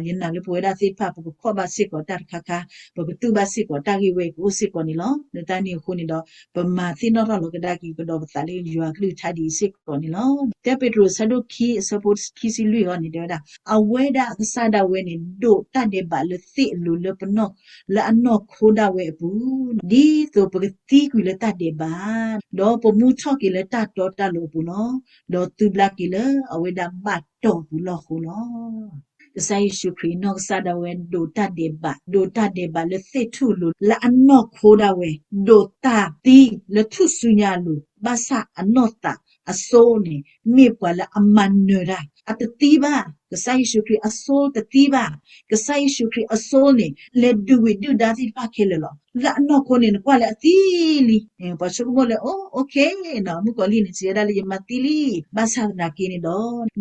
ယနာ်လၢပဝဲဒၣ်သ့ၣ်တဖၣ် ပကခိးဘၣ်စ့ၢ်ကီးတၢ်တခါခါ, ပကတူၢ်ဘၣ်စ့ၢ်ကီးတၢ်ဂ့ၢ်ဝဲအံၤ ကအိၣ်စ့ၢ်ကီးန့ၣ်လီၤ. လၢတၢ်န့ၣ်အဃိန့ၣ်ဒီး ပမၤသ့ၣ်နီၣ်ထီၣ်လီၤကဒါက့ၤကဒီးပသးလၢယွၤကလုၢ်ကထါဒ်အံၤစ့ၢ်ကီးန့ၣ်လီၤ. တၢပ့းတရူးအဆၢဒိၣ်ခံ အဆၢဖိခံဆံလွံၢ်အဂီၢ်န့ၣ် တဲဝဲဒၣ် အဝဲဒၣ်အကစၢ်ဒၣ်ဝဲန့ၣ် ဒိးတၢ်ဒဲးဘးလၢသ့ၣ်အလိၤလၢပနီၢ် လၢအနီၢ်ခိဒၣ်ဝဲအပူၤ, ဒ်သိးပကသံကွံာ်လၢတၢ်ဒဲးဘး, ဒီးပမူထီၣ်က့ၤလၢတၢ်တီတၢ်လိၤအပူၤလီၤ. ဒီးသုဘျါက့ၤလၢအဝဲဒၣ်ဘၣ်တီၢ်ပူၤလီၢ်အဃိလီၤ. ကစၢ်ယ့ၣ်ၡူးခရံာ်အနီၢ်ကစၢ်ဒၣ်ဝဲ ဒိးတၢ်ဒဲးဘး, ဒိးတၢ်ဒဲးဘးလၢသ့ၣ်ထူၣ်လိၤ လၢအနီၢ်ခိဒၣ်ဝဲ, ဒိးတၢ်သံလၢထူၣ်စုညါအလိၤ, ဘၣ်ဆၣ်အနီၢ်သးအစိန့ၣ် မ့ၢ်ပှၤလၢအမၤနၢၤတၢ်, အတသံဘၣ်, ကစၢ်ယ့ၣ်ၡူးခရံာ်အစိတသံဘၣ်. ကစၢ်ယ့ၣ်ၡူးခရံာ်အစိန့ၣ် လဲၤဒုးဝံၤဒုၣ်ဒါသ့ၣ်တဖၣ်ခဲလၢာ်လီၤ. လၢအနီၢ်ခိန့ၣ် နကွၢ်လၢအသံလံ, ပှၤဆိကမိၣ်လၢ အိၣ် okay နီၤ, မုၣ်ကီၤလံၢ်န့ၣ် စံးဝဲဒၣ်လၢယမၤသံလံ. ဘၣ်ဆၣ်သနာ်က့န့ၣ်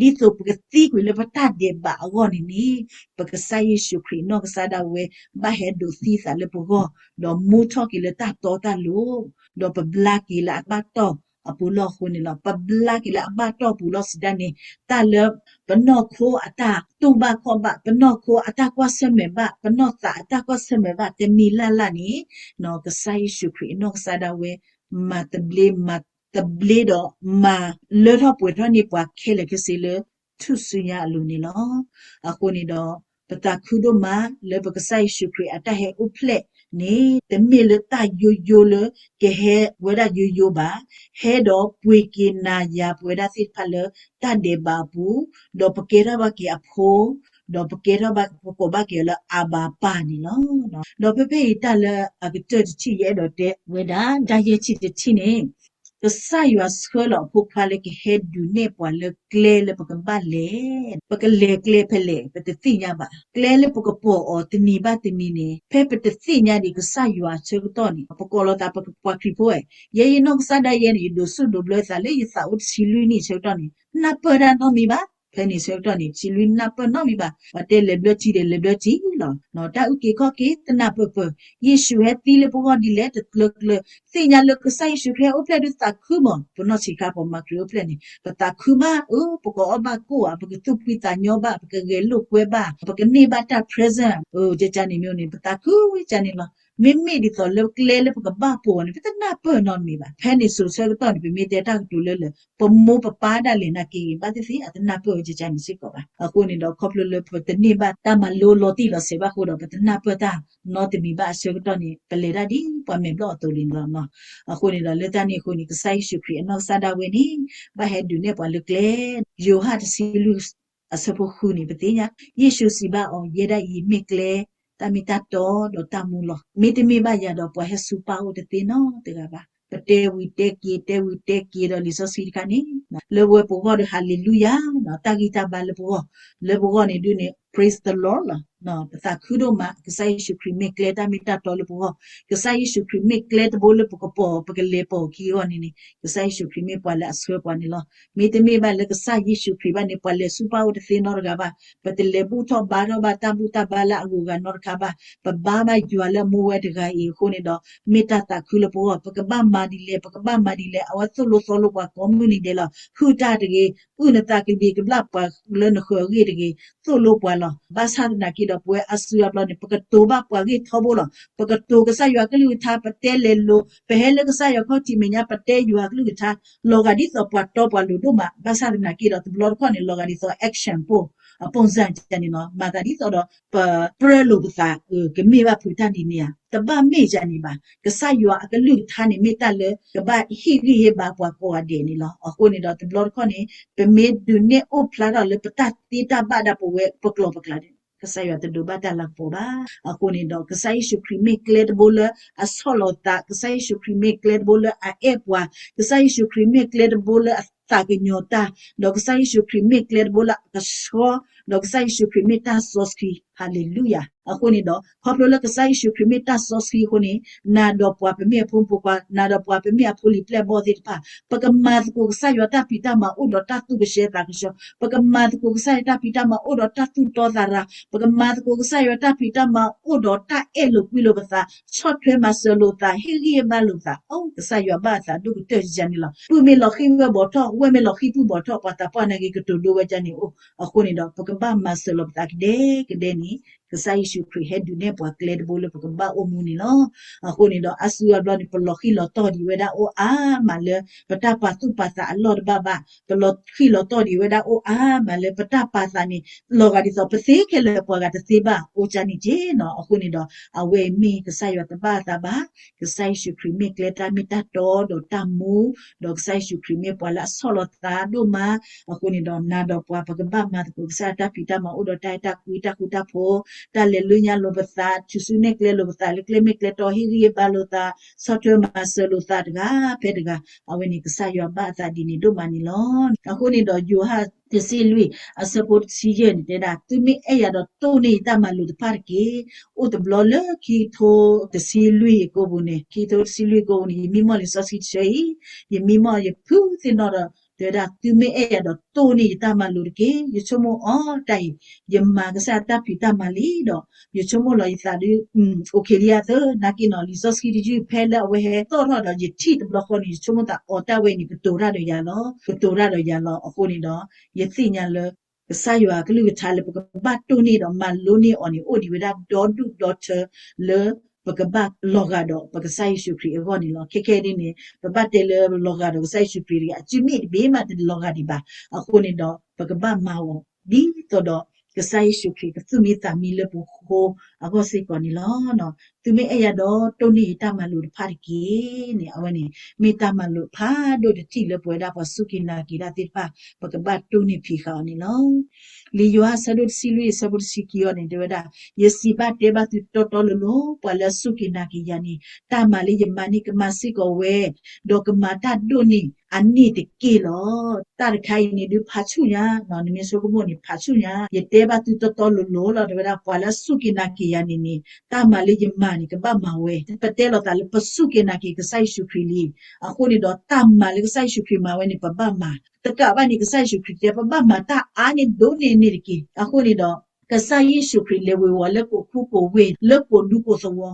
ဒီး ဒ်သိးပကသံကွံာ်လၢပတၢ်ဒဲးဘးအဂီၢ်န့ၣ်န့ၣ် ပကစၢ်ယ့ၣ်ၡူးခရံာ်နီၢ်ကစၢ်ဒၣ်ဝဲ ဘၣ်ဟဲဒိးသံသးလၢပဂီၢ်, ဒီးမူထီၣ်က့ၤလၢတၢ်တီတၢ်လိၤ, ဒီးပဘျါက့ၤလၢအဘၣ်တီၢ်အပူၤလီၢ်အဃိန့ၣ်လီၤ. ပဘျါက့ၤလၢအဘၣ်တီၢ်ပူၤလီၢ်စံးဒၣ်န့ၣ် တၢ်လၢပနီၢ်ခိအတၢ်တူၢ်ဘၣ်ခီၣ်ဘၣ်, ပနီၢ်ခိအတၢ်ကွၢ်ဆၢၣ်မဲာ်ဘၣ်, ပနီၢ်သးအတၢ်ကွၢ်ဆၢၣ်မဲာ်ဘၣ် တမံၤလၢ်လၢ်န့ၣ် ကစၢ်ယ့ၣ်ၡူးခရံာ်အနီၢ်ကစၢ်ဒၣ်ဝဲ မၤသဘျ့, မၤသဘျ့ဒီး မၤလၢထီၣ်ပှဲၤထီၣ်န့ၢ်ပှၤခဲလၢာ်ခဲဆ့လၢ ထူၣ်စုညါအလိၤန့ၣ်လီၤ. အဃိန့ၣ်ဒီး ပသးခုဒိၣ်မးလၢပကစၢ်ယ့ၣ်ၡူးခရံာ်အတၢ်ဟဲအိၣ်ဖျဲၣ်န့ၣ် တမ့ၢ်လၢတၢ်ယိယိလၢကဟဲဝဲဒၣ်ယိယိဘၣ်, ဟဲဒီးပှ့ၤက့ၤနၤယၤပဝဲဒၣ်သ့ၣ်တဖၣ်လၢတၢ်ဒဲးဘးအပူၤ, ဒီးပကဲထီၣ်ဘၣ်က့ၤအဖိ, ဒီးပကဲထီၣ်ဘၣ် ပကိးဘၣ်က့ၤအီၤလၢအၤဘၤပၢ်န့ၣ်လီၤ. ဒီးဖဲဖဲအံၤတၢ်လၢအကတၢၢ်တထံၣ် ယအဲၣ်ဒိးတဲဝဲဒၣ် တၢ်ယဲၢ်ထံၣ်တထံၣ်န့ၣ် ကစၢ်ယွၤဆှၢလီၤအဖိခွါလၢကဟဲဒုးနဲၣ်ပှၤလၢကျဲလၢပကဘၣ်လဲၤ, ပကလဲၤကျဲဖဲလဲၣ် ပတသ့ၣ်ညါဘၣ်. ကျဲလၢပကပိာ်အီၤတနံၤဘၣ်တနံၤန့ၣ် ဖဲပတသ့ၣ်ညါဒံးကစၢ်ယွၤအဆၢကတီၢ်န့ၣ် ပကိးလီၤသးပပှၤခရံာ်ဖိဝဲ, ယဲယနီၢ်ကစၢ်ဒၣ်ယဲန့ၣ် ယဒိးဆူၣ်ဒိးဘျၢသးလၢယသးအိၣ်တဆံလွံၢ်နံၣ်အဆၢကတီၢ်န့ၣ် နၢ်ပၢၢ်တၢ်နီတမံၤဘၣ်. ဖဲန့ၣ်အဆၢကတီၢ်န့ၣ် တဆံလွံၢ်နၢ်ပၢၢ်နီတမံၤဘၣ်. ပှၤတဲလဲၤဘျၢထံဒီးလဲၤဘျၢထံလီၤ. တၢ်အုၣ်က့ၤခီၣ်က့ၤတနၢ်ပၢၢ်ပၢၢ်, ယ့ၣ်ၡူးဟဲသံလၢပဂီၢ်ဒ်လဲၣ်တကျၢၤကျၢၤ, သ့ၣ်ညါလၢကစၢ်ယ့ၣ်ၡူးခရံာ်ဟဲအိၣ်ဖျဲၣ်ဒုးသးခုမး, ပနီၢ်ဆံးခါပှၤမၤခရံာ်အိၣ်ဖျဲၣ်န့ၣ် ပသးခုမး, အၢ ပကအီၣ်ဘၣ်ကိၣ်ဧါ, ပကသူၣ်ဖှံသးညီဘၣ်, ပကဂဲၤလိာ်ကွဲဘၣ်, ပကန့ၢ်ဘၣ်တၢ် present အၢ ကကန့ၣ်မ့ၢ်န့ၣ် ပသးခုကန့ၣ်လီၤ. မ့မ့ၢ်ဒ်သိးလၢကျဲလၢပကဘၣ်ပိာ်အီၤန့ၣ် ပတနၢ်ပၢၢ်နီတမံၤဘၣ်. ဖဲန့ၣ်စိၤဆၢကတီၢ်န့ၣ် ပမ့ၢ်တဲတၢ်ကတိၤလၢလၢ ပမိၢ်ပပၢ်ဒၣ်လဲာ်နာ်က့ဂ့ၤ ဘၣ်သ့ၣ်သ့ၣ် အတနၢ်ပၢၢ်ဝဲကကန့ၣ်စ့ၢ်ကီးဘၣ်. အဃိန့ၣ်ဒီး ခီဖျိလၢပတန့ၢ်ဘၣ်တၢ်မၤလိလီၤတံၢ်လီၤဆဲးဘၣ်အဃိဒီး ပတနၢ်ပၢၢ်တၢ်နီတမံၤဘၣ်အဆၢကတီၢ်န့ၣ် ပလဲၤဒၣ်ဒ်ပှၤမဲာ်ဘျီၣ်အသိးလံန့ၣ်လီၤ. အဃိန့ၣ်ဒီး လၢတၢ်န့ၣ်အဃိန့ၣ် ကစၢ်ယ့ၣ်ၡူးခရံာ်အနီၢ်ကစၢ်ဒၣ်ဝဲန့ၣ် ဘၣ်ဟဲဒုးနဲၣ်ပှၤလၢကျဲ, ယိၤဟၣ်တဆံလွံၢ် အဆၢဖိဃုန့ၣ် ပသ့ၣ်ညါ, ယ့ၣ်ၡူးစံးဘၣ်အီၤ, ယဲဒၣ်အံၤမ့ၢ်ကျဲ, တၢ်မ့ၢ်တၢ်တီဒီးတၢ်မူလီၤ. မ့တမ့ၢ်ဘၣ်ယၤဒီး ပှၤဟဲဆူပၢ်အိၣ်တသ့နီတဂၤဘၣ်. ပတဲဝံၤတဲက့ၤ တဲဝံၤတဲက့ၤဒီးလံာ်စီဆှံတခါန့ၣ် လၢဝဲပဂီၢ်ဒီး ဟၤလ့လူယၤ, တၢ်ဂံၢ်တၢ်ဘါလၢပဂီၢ်, လၢပဂီၢ်န့ၣ်ဒုးန့ၣ် praise the Lord လီၤ. ပသးခုဒိၣ်မး ကစၢ်ယ့ၣ်ၡူးခရံာ်မ့ၢ်ကျဲတၢ်မ့ၢ်တၢ်တီလၢပဂီၢ်, ကစၢ်ယ့ၣ်ၡူးခရံာ်မ့ၢ်ကျဲတဘိလၢပကပိာ် ပကလဲၤပိာ်ခံအဂီၢ်န့ၣ်န့ၣ် ကစၢ်ယ့ၣ်ၡူးခရံာ်မ့ၢ်ပှၤလၢအဆှၢပှၤန့ၣ်လီၤ. မ့တမ့ၢ်ဘၣ်လၢကစၢ်ယ့ၣ်ၡူးခရံာ်ဘၣ်န့ၣ် ပှၤလဲၤဆူပၢ်အိၣ်တသ့နီတဂၤဘၣ်. ပတလဲၤဘူၣ်ထီၣ်ဘါထီၣ်ဘၣ်တၢ်ဘူၣ်တၢ်ဘါလၢအဂုၤအဂၤနီတခါဘၣ်. ပဘါဘၣ်ယွၤလၢအမူဝဲတဂၤအံၤအဃိန့ၣ်ဒီး မ့ၢ်တၢ်သးခုလၢပဂီၢ်, ပကဘၣ်မၤဒ်လဲၣ် ပကဘၣ်မၤဒ်လဲၣ် အဝဲသိၣ်လိသီလိပှၤကိးမုၢ်နံၤဒဲးလီၤ. ဟုၣ်တၢ်တဂ့ၤ, အုၣ်နသးကဘံးကဘျၣ်ပှၤလၢနဃၢၤအဂ့ၢ်တဂ့ၤ, သိၣ်လိပှၤလီၤ. ဘၣ်ဆၣ်သနာ်က့ဒီး ပဝဲအါစုအါဘျီန့ၣ် ပကတိၤဘၣ်ပှၤဂ့ၢ်ထီဘိလီၤ. ပကတိၤကစၢ်ယွၤကလုၢ်ကထါ, ပတဲလဲၤလိၤ, ပဟဲလၢကစၢ်ယွၤခီၣ်ထံးမဲာ်ညါ ပတဲယွၤကလုၢ်ကထါ, လီၤဂာ်ဒ်သိးပှၤတီပှၤလိၤဒိၣ်မး. ဘၣ်ဆၣ်သနာ်က့ဒီး တဘျီတခီၣ်န့ၣ် လီၤဂာ်ဒ်သိး action ပိၢ် အပိၢ်စၢ်န့ၣ်လီၤ. မၤသးဒ်သိးဒီး ပပြၢလိာ်ပသး ကမ့ၢ်ဘၣ်ဖုးတၢ်ဒ်န့ၣ်ဧါ, တဘၣ်မ့ၢ်ဒ်န့ၣ်ဘၣ်. ကစၢ်ယွၤအကလုၢ်ကထါန့ၣ် မ့ၢ်တၢ်လၢကဘၣ်ဟ့ၣ်ဂံၢ်ဟ့ၣ်ဘါပှၤကိးဂၤဒဲးန့ၣ်လီၤ. အဃိန့ၣ်ဒီး တဘျီတခီၣ်န့ၣ် ပမ့ၢ်ဒုးနဲၣ်အိၣ်ဖျါထီၣ်လၢပတၢ်သ့တၢ်ဘၣ်ဒၣ်ပဝဲပကျိာ်ပကျါ ကစၢ်ယွၤတဒိးဘၣ်တၢ်လၤကပီၤဘၣ်. အဃိန့ၣ်ဒီး ကစၢ်ယ့ၣ်ၡူးခရံာ်မ့ၢ်ကျဲတဘိလၢအဆီၣ်လီၤသး, ကစၢ်ယ့ၣ်ၡူးခရံာ်မ့ၢ်ကျဲတဘိလၢအအဲၣ်ပှၤ, ကစၢ်ယ့ၣ်ၡူးခရံာ်မ့ၢ်ကျဲတဘိလၢအသးကညီၤတၢ်, ဒီးကစၢ်ယ့ၣ်ၡူးခရံာ်မ့ၢ်ကျဲတဘိလၢအကဆှီ, ဒီးကစၢ်ယ့ၣ်ၡူးခရံာ်မ့ၢ်တၢ်စီဆှံ, ဟၤလ့လူယၤ. အဃိန့ၣ်ဒီး ခီဖျိလၢကစၢ်ယ့ၣ်ၡူးခရံာ်မ့ၢ်တၢ်စီဆှံအဃိန့ၣ် နၤဒီးပှၤပမ့ၢ်အဖိမုၣ်ဖိခွါ, နၤဒီးပှၤပမ့ၢ်အဖိလံၤပျဲၢ်ဘီၣ်သ့ၣ်တဖၣ် ပကမၤသကိးကစၢ်ယွၤတၢ်ဖံးတၢ်မၤအိၣ်ဒီးတၢ်သူၣ်ကဆှီသးကဆှီ, ပကမၤသကိးကစၢ်ယွၤတၢ်ဖံးတၢ်မၤအိၣ်ဒီးတၢ်သူၣ်တီသးရၤ, ပကမၤသကိးကစၢ်ယွၤတၢ်ဖံးတၢ်မၤအိၣ်ဒီးတၢ်အဲၣ်လိာ်ကွံလိာ်ပသး, ဆီၣ်ထွဲမၤစၢၤလိာ်သး, ဟ့ၣ်ဂံၢ်ဟ့ၣ်ဘါလိာ်သး, အိ ကစၢ်ယွၤဘၣ်အသးဒိၣ်ကတၢၢ်ဒ်န့ၣ်လီၤ. ပုၢ်မ့ၢ်လီၤဃံၤဝဲၢ်ဘီၣ်ထီၣ်, ဝဲၢ်မ့ၢ်လီၤဃံၤပုၢ်ဘီၣ်ထီၣ်, ပှၤသးပှၢ်နာ်က့ၤကတိၤဒိဝဲဒ်န့ၣ်အိၣ်. အဃိန့ၣ်ဒီး ပကဘၣ်မၤစၢၤလိာ်ပသးကဒဲကဒဲန့ၣ် ကစၢ်ယ့ၣ်ၡူးခရံာ်ဟဲဒုးနဲၣ်ပှၤကျဲတဘိလၢပကဘၣ်အိၣ်မူန့ၣ်လီၤ. အဃိန့ၣ်ဒီး အါစုအါဘျီန့ၣ် ပလီၤဃံၢ်လီၤတီၢ်ဒံးဝဲဒၣ်အိၣ်အါမးလၢ ပတၢ်ပာ်သူၣ်ပာ်သးအလီၢ်တဘၣ်ဘၣ်, ပလီၤဃံၢ်လီၤတီၢ်ဒံးဝဲဒၣ်အိၣ်အါမးလၢ ပတၢ်ပာ်သးန့ၣ် လီၤဂာ်ဒ်သိးပသ့ခဲလၢာ်ပှၤဂၤတသ့ဘၣ် အိၣ်ကန့ၣ်က့နီၤ. အဃိန့ၣ်ဒီး အဝဲအံၤမ့ၢ်ကစၢ်ယွၤတဘၣ်အသးဘၣ်. ကစၢ်ယ့ၣ်ၡူးခရံာ်မ့ၢ်ကျဲတၢ်မ့ၢ်တၢ်တီဒီးတၢ်မူ, ဒီးကစၢ်ယ့ၣ်ၡူးခရံာ်မ့ၢ်ပှၤလၢအဆီၣ်လီၤသးဒိၣ်မး. အဃိန့ၣ်ဒီး နၤဒီးပှၤပကဘၣ်မၤသကိးကစၢ်ယွၤတၢ်ဖံးတၢ်မၤအိၣ်ဒီးတၢ်အဲၣ်တၢ်ကွံ တၢ်ဃူတၢ်ဖိး, တၢ်လဲၤလၢညါလိာ်ပသး, ထုးစုနဲၣ်ကျဲလိာ်ပသး လၢကျဲမ့ၢ်ကျဲတီ ဟ့ၣ်ဂံၢ်ဟ့ၣ်ဘါလိာ်သး, ဆီၣ်ထွဲမၤစၢၤလိာ်သးတဂၤဖဲတဂၤ, အဝဲန့ၣ်ကစၢ်ယွၤဘၣ်အသးဒ်န့ၣ်ဒိၣ်မးန့ၣ်လီၤ. အဃိန့ၣ်ဒီး ယိၤဟၣ်တဆံလွံၢ် အဆၢဖိတဆံယဲၢ်န့ၣ်တဲဒၣ်, သုမ့ၢ်အဲၣ်ယၤဒီးတိၢ်န့ၢ်ယတၢ်မၤလိာ်တဖၣ်တက့ၢ်. အိၣ်တဘျီလၢခံကထိတဆံလွံၢ်အကိာ်ပူၤန့ၣ်, ခံကထိတဆံလွံၢ်အကိာ်ပူၤန့ၣ် ယမံမီၢ်လံာ်စီဆှံတဆၢအံၤ, ယမံမီၢ်ယဖုသ့ၣ်နီၣ်ဒီး တဲဝဲဒၣ် သုမ့ၢ်အဲၣ်ယၤဒီးတိၢ်န့ၢ်ယတၢ်မၤလိာ်တက့ၢ်. ယဆိကမိၣ်အီၤတၢ်အံၤ, ယမၤကစၢ်တၢ်ဖံးတၢ်မၤလံဒီး ယဆိကမိၣ်လီၤယသးဒုး အိၣ်ခ့လံယၤသၢနာ်က့နီၤ, လံာ်စီဆှံတယုၢ်ဖဲလၢအဝဲဟဲသီၣ်ထီၣ်ဒီးယထံၣ်တဘျီဃီန့ၣ် ယဆိကမိၣ်သးအီၤတၢ်ဝဲန့ၣ် ကတိၤတၢ်ဒီးယၤလီၤ, ကတိၤတၢ်ဒီးယၤလီၤ. အဃိန့ၣ်ဒီး ယသ့ၣ်ညါလၢ ကစၢ်ယွၤအကလုၢ်ကထါလၢပကဘၣ်တိၢ်န့ၢ်ဒီးမၤလိန့ၢ်အီၤန့ၣ် အိၣ်ဒံးဝဲဒၣ်ဒီဒူၣ်ဒီထၢလၢ ပကဘၣ်လီၤဂာ်ဒီးပကစၢ်ယ့ၣ်ၡူးခရံာ်အဂီၢ်န့ၣ်လီၤ. ခဲခဲဒ်န့ၣ် ပဘၣ်တဲလၢလီၤဂာ်ဒီးကစၢ်ယ့ၣ်ၡူးခရံာ်တဂ့ၤ, အစုမ့ၢ်တဘ့ၣ်မးတလီၤဂာ်ဒံးဘၣ်. အဃိန့ၣ်ဒီး ပကဘၣ်မၤအီၤ ဒ်သိးဒီး ကစၢ်ယ့ၣ်ၡူးခရံာ်ကသူၣ်မံသးမံလၢပဃိအဂီၢ်စ့ၢ်ကီးန့ၣ်လီၤ. သုမ့ၢ်အဲၣ်ယၤဒီးတိၢ်န့ၢ်ယတၢ်မၤလိာ်တဖၣ်တက့ၢ်န့ၣ် အဝဲန့ၣ် မ့ၢ်တၢ်မၤလိာ်ဖးဒိၣ်တထံၣ်လၢပဝဲဒၣ်ပှၤစူၢ်က့ၤနာ်က့ၤတၢ်သ့ၣ်တဖၣ် ပကဘၣ်တိၢ်န့ၢ်ဖံးဃာ်အီၤန့ၣ်လီၤ. လံာ်ယိၤဟၣ်အဆၢဒိၣ်တဆံလွံၢ်အဆၢဖိတဆံခံအံၤန့ၣ် တဲဝဲဒၣ်, ယစံးဘၣ်တဲဘၣ်သုတီတီလိၤလိၤ, ပှၤလၢအစူၢ်က့ၤနာ်က့ၤယၤန့ၣ် တၢ်မၤလၢယမၤန့ၣ်ကမၤစ့ၢ်ကီးဝဲ, ဒီးကမၤတၢ်ဒိၣ်န့ၢ်အန့ၣ်တက့ၢ်လီၤ. တၢ်တခါအံၤန့ၣ်ဒုးဖးဆူၣ်ညါ, နမ့ၢ်ဆိကမိၣ်န့ၣ် ဖးဆူၣ်ညါ, ယတဲဘၣ်သုတီတီလိၤလိၤလီၤ. တဲဝဲဒၣ် ပှၤလၢအစူၢ်က့ၤနာ်က့ၤယၤန့ၣ်န့ၣ် တၢ်မၤလၢယမၤန့ၣ် ကဘၣ်မၤဝဲ. ပတဲလီၤသးလၢပစူၢ်က့ၤနာ်က့ၤကစၢ်ယ့ၣ်ၡူးခရံာ်လံ. အဃိန့ၣ်ဒီး တၢ်မၤလၢကစၢ်ယ့ၣ်ၡူးခရံာ်မၤဝဲန့ၣ် ပဘၣ်မၤ. တကးဘၣ်န့ၣ် ကစၢ်ယ့ၣ်ၡူးခရံာ်တဲ ပဘၣ်မၤတၢ်အါန့ၢ်ဒိၣ်န့ၢ်န့ၣ်တက့ၢ်. အဃိန့ၣ်ဒီး ကစၢ်ယ့ၣ်ၡူးခရံာ်လဲၤဝ့ၤဝီၤလၢကိးခူကိးဝ့ၢ် လၢကိးဒူကိးသဝီ,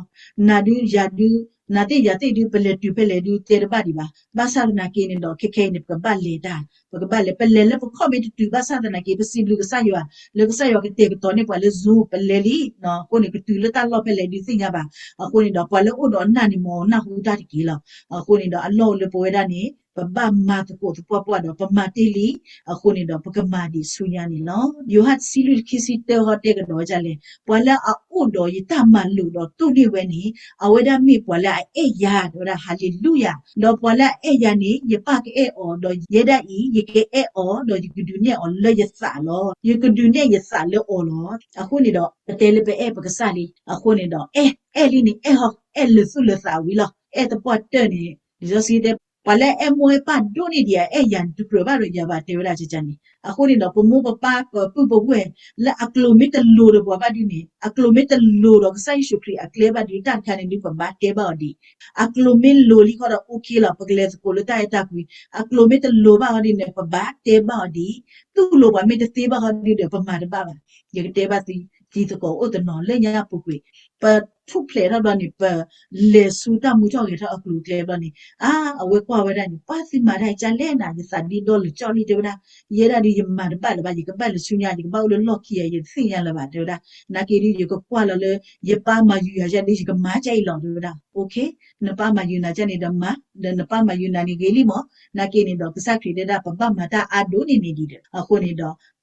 နၤဒုးယၤဒုး နၤသ့ၣ်ယၤသ့ၣ်ဒုး ပလဲၤတုၤဖဲလဲၣ်ဒုး တဲတဘၣ်ဒံးဘၣ်. ဘၣ်ဆၣ်သနာ်က့န့ၣ်ဒီး ခဲခဲအံၤန့ၣ် ပကဘၣ်လဲၤတၢ်, ပကဘၣ်လဲၤ ပလဲၤလၢပခီၣ်မ့ၢ်တတုၤ ဘၣ်ဆၣ်သနာ်က့ ပစံးဘျုးကစၢ်ယွၤ လၢကစၢ်ယွၤကတဲာ်ကတီၤန့ၢ်ပှၤလၢ Zoom ပလဲၤလံ, အဃိန့ၣ် ကတုၤလၢတၢ်လီၢ်ဖဲလဲၣ်ဒုးသ့ၣ်ညါဘၣ်. အဃိန့ၣ်ဒီး ပှၤလၢအိၣ်ဒီးအနၢ်န့ၣ် မ်အနၢ်ဟူတၢ်တက့ၢ်လီၤ. အဃိန့ၣ်ဒီး အလီၢ်အိၣ်လၢပဝဲဒၣ်န့ၣ် ပဘၣ်မၤသကိးသပှၢ်ပှၢ်ဒီး ပမၤတ့ၢ်လံ, အဃိန့ၣ်ဒီး ပကမၤဒံးဆူညါန့ၣ်လီၤ. ယိၤဟၣ်တဆံလွံၢ်တဆံတၢဟီတဲကဒီးဝဲဒ်လဲၣ်, ပှၤလၢအအိၣ်ဒီးယတၢ်မၤလိာ်ဒီးတိၢ်န့ၢ်ဝဲန့ၣ် အဝဲဒၣ်မ့ၢ်ပှၤလၢအအဲၣ်ယၤ တဲဝဲဒၣ် ဟၤလ့လူယၤ, ဒီးပှၤလၢအအဲၣ်ယၤန့ၣ် ယပၢ်ကအဲၣ်အီၤ, ဒီးယဲဒၣ်အံၤ ယကအဲၣ်အီၤ ဒီးယကဒုးနဲၣ်အီၤလၢယသးလီၤ. ယကဒုးနဲၣ်ယသးလၢအီၤလီၤ. အဃိန့ၣ်ဒီး ပတဲလၢပအဲၣ်ပကစၢ်လံ, အဃိန့ၣ်ဒီး အဲၣ် အဲၣ်လံန့ၣ် အဲၣ်ဟီ အဲၣ်လၢသူၣ်လၢသးဝံၤလီၤ. အဲၣ်သပှၢ်တၢၢ်န့ၣ် လံာ်စီဆှံတဲ ပှၤလၢအအဲၣ်မိၢ်အဲၣ်ပၢ်ဒိၣ်န့ၢ်ဒံး အအဲၣ်ယၤန့ၣ် တကြၢးဘၣ်ဒီးယၤဘၣ် တဲဝဲဒၣ်န့ၣ်. အဃိန့ၣ်ဒီး ပမိၢ်ပပၢ်ပပုၢ်ပဝဲၢ် လၢအကျိၤမ့ၢ်တလိၤဒီးပှၤဘၣ်ဒုးန့ၣ်, အကျိၤမ့ၢ်တလိၤဒီးကစၢ်ယ့ၣ်ၡူးခရံာ်အကျဲဘၣ်ဒုး တၢ်တခါန့ၣ်ဒုး ပဘၣ်တဲဘၣ်အီၤဒံး. အကျိၤမ့ၢ်လိၤလံဃီဒီး OK လီၤ, ပကလဲၤသကိးလၢတၢ်အဲၣ်တၢ်ကွံ. အကျိၤမ့ၢ်တလိၤဘၣ်အီၤဒ်န့ၣ် ပဘၣ်တဲဘၣ်အီၤဒံး. တူၢ်လိာ်ပှၤမ့ၢ်တသ့ဘၣ်အီၤဒ်ဒီး ပမၤတဘၣ်ဘၣ်. ယကတဲဘၣ်သု တံၤသကိးအိၣ်တနီၤလၢညါပူၤကွံာ် ပထူၣ်ဖျဲးထီၣ်ဘျီန့ၣ် ပလဲၤဆူတၢ်မူထီၣ်ဂဲၤထီၣ်အကျိၤအကျဲဘျီန့ၣ်, အါ အဝဲကွၢ်ဝဲဒၣ်န့ၣ် ပှၤသုမၤတၢ်အံၤကလဲၣ်နၤ ယသးဒ့ဒီလၢာ်ကၠီလံ တဲဝဲဒၣ်. ယဲဒၣ်ဒုးယမၤတဘၣ်လၢၤဘၣ်, ယကဘၣ်လဲၤဆူညါ ယကဘၣ်အိၣ်လၢလီၢ်ခံဂၤ ယတသ့ၣ်ညါလၢၤဘၣ် တဲဝဲဒၣ်. နာ်က့ဒုး ယကကွၢ်လီၤလၢ ယပၢ်မၤယုၤယၤဒုး ယကမၤကဲအံၤလီၤ တဲဝဲဒၣ်. OK, နပၢ်မၤယုၤနၤကဲန့ၣ်ဒီးမၤ, ဒီးနပၢ်မၤယုၤနၤန့ၣ်ဂ့ၤလံမး. နာ်က့န့ၣ်ဒီး ကစၢ်ခရံာ်တဲဒၣ် ပဘၣ်မၤတၢ်အါဒိၣ်န့ၢ်န့ၢ်ဒံးဒီး အဃိန့ၣ်ဒီး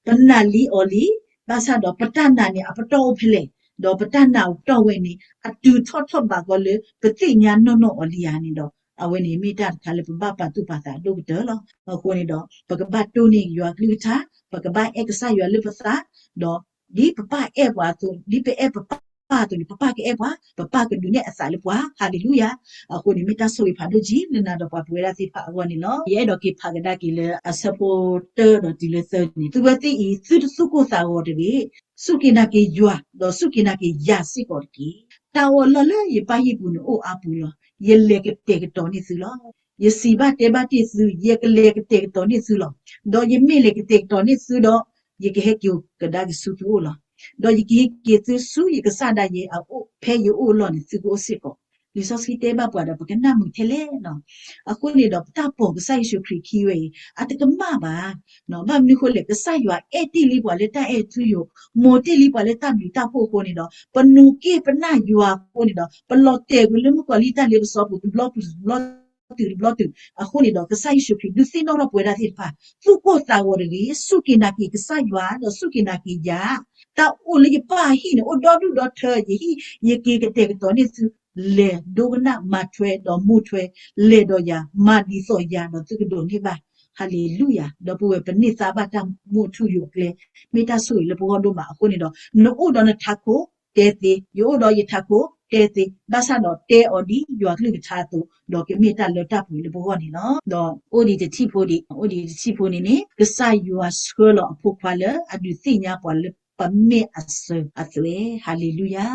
ပနာ်လံအီၤလံ ဘၣ်ဆၣ်ဒီးပတၢ်နာ်န့ၣ် အပတီၢ်အိၣ်ဖဲလဲၣ်, ဒီးပတၢ်နာ်အပတီၢ်ဝဲန့ၣ် အတုၤထီၣ်ထီၣ်ဘးကီးလၢပသ့ၣ်ညါနီၢ်နီၢ်အီၤလံဧါန့ၣ်ဒီး အဝဲန့ၣ်မ့ၢ်တၢ်တခါလၢပဘၣ်ပာ်သူၣ်ပာ်သးဒိၣ်ကတၢၢ်လီၤ. အဃိန့ၣ်ဒီး ပကဘၣ်တိၢ်န့ၢ်ယွၤကလုၢ်ကထါ, ပကဘၣ်အဲၣ်ကစၢ်ယွၤလၢပသး, ဒီးဒ်ပပၢ်အဲၣ်ပှၤအသိး, ဒ်ပအဲၣ်ပပၢ်အသိးန့ၣ် ပပၢ်ကအဲၣ်ပှၤ, ပပၢ်ကဒုးနဲၣ်အသးလၢပှၤ, ဟါလ့လူယၤ. အဃိန့ၣ်မ့ၢ်တၢ်ဆိၣ်ဂ့ၤဖးဒိၣ်က့ၤ လၢနၤဒီးပှၤပဝဲဒၣ်သ့ၣ်တဖၣ်အဂီၢ်န့ၣ်လီၤ. ယအဲၣ်ဒိးက့ၤဖးကဒါက့ၤလၢအဆၢဖိတၢဒီးတုၤလၢသၢန့ၣ်, သုဝဲသ့ၣ်အံၤ သုတသူၣ်ကိၢ်သးဂီၤတဂ့ၤ, စူၢ်က့ၤနာ်က့ၤယွၤ, ဒီးစူၢ်က့ၤနာ်က့ၤယၤစ့ၢ်ကီးတက့ၢ်. တၢ်အီၣ်လီၢ်လၢယပၢ်ဟံၣ်ပူၤန့ၣ်အိၣ်အါပူၤလီၤ. ယလဲၤကတဲာ်ကတီၤန့ၢ်သုလီၤ. ယစံးဘၣ်တဲဘၣ်တ့ၢ်သု, ယကလဲၤကတဲာ်ကတီၤန့ၢ်သုလီၤ. ဒီးယမ့ၢ်လဲၤကတဲာ်ကတီၤန့ၢ်သုဒီး, ယကဟဲက့ၤကဒါက့ၤဆူသုအိၣ်လီၤ. ဒီးယကဟံးက့ၤသုဆူယကစၢ်ဒၣ်ယဲအအိၣ်, ဖဲယအိၣ်အလီၢ်န့ၣ် သုကအိၣ်စ့ၢ်ကီး. လံာ်စီဆှံတဲဘၣ်ပှၤဒီး ပကနၢ်မုာ်ထဲလဲၣ်လီၤ. အဃိန့ၣ်ဒီး ပတၢ်ပိာ်ကစၢ်ယ့ၣ်ၡူးခရံာ်ခံဝဲအံၤ အတကမၣ်ဘၣ်. ဘၣ်မနုၤအဃိလဲၣ်, ကစၢ်ယွၤအဲၣ်တ့ၢ်လံပှၤလၢတၢ်အဲၣ်ထူယိာ်, မိာ်တ့ၢ်လံပှၤလၢတၢ်ဘျုးတၢ်ဖှိၣ်အဃိန့ၣ်ဒီး ပနူးက့ၣ်ပနၢ်ယွၤအဃိန့ၣ်ဒီး ပလီၤတဲာ်ကွံာ်လၢမုၣ်ကီၤလံၢ်တၢ်လ့ပစီပူၤတဘျီတုၤတဘျီတုၤတဘျီတုၤ. အဃိန့ၣ်ဒီး ကစၢ်ယ့ၣ်ၡူးခရံာ်ဒုးသ့ၣ်နီၣ်ထီၣ်ပဝဲဒၣ်သ့ၣ်တဖၣ်, သူၣ်ကိၢ်သးဂီၤတဂ့ၤ, စူၢ်က့ၤနာ်က့ၤကစၢ်ယွၤ, ဒီးစူၢ်က့ၤနာ်က့ၤယၤ, တၢ်အိၣ်လၢယပၢ်အဟံၣ်န့ၣ် အိၣ်ဒီဒူၣ်ဒီထၢ, ယဟံၣ်, ယက့ၤကတဲာ်ကတီၤန့ၢ်သု, လဲၤဒိကနၣ်မၤထွဲဒီးမိၢ်ထွဲ, လဲၤဒီးယၤ, မၤဒ်သိးယၤဒီးသုကဒိးန့ၢ်ဘၣ်. ဟါလ့လူယၤ. ဒီပုၢ်ဝဲၢ် ပန့ၢ်သါဘၣ်တၢ်မူအထူအယိာ်အကျဲ, မ့ၢ်တၢ်ဆိၣ်ဂ့ၤလၢပဂီၢ်ဒိၣ်မးအဃိန့ၣ်ဒီး, နအိၣ်ဒီးနထးခိၣ်တဲသ့, ယအိၣ်ဒီးယထးခိၣ်တဲသ့, ဘၣ်ဆၣ်ဒီးတဲအီၤဒ်ယွၤကလုၢ်ကထါအသိး, ဒီးကမ့ၢ်တၢ်လၢတၢ်ပှဲၤလၢပဂီၢ်န့ၣ်လီၤ. ဒီးအိၣ်ဒံးတထံၣ်ဖိဒံး, အိၣ်ဒံးတထံၣ်ဖိန့ၣ်န့ၣ်, ကစၢ်ယွၤဆှၢလီၤအဖိခွါလၢအဒုးသ့ၣ်ညါပှၤလၢပမ့ၢ်အစၢၤအသွဲၣ်. ဟါလ့လူယၤ.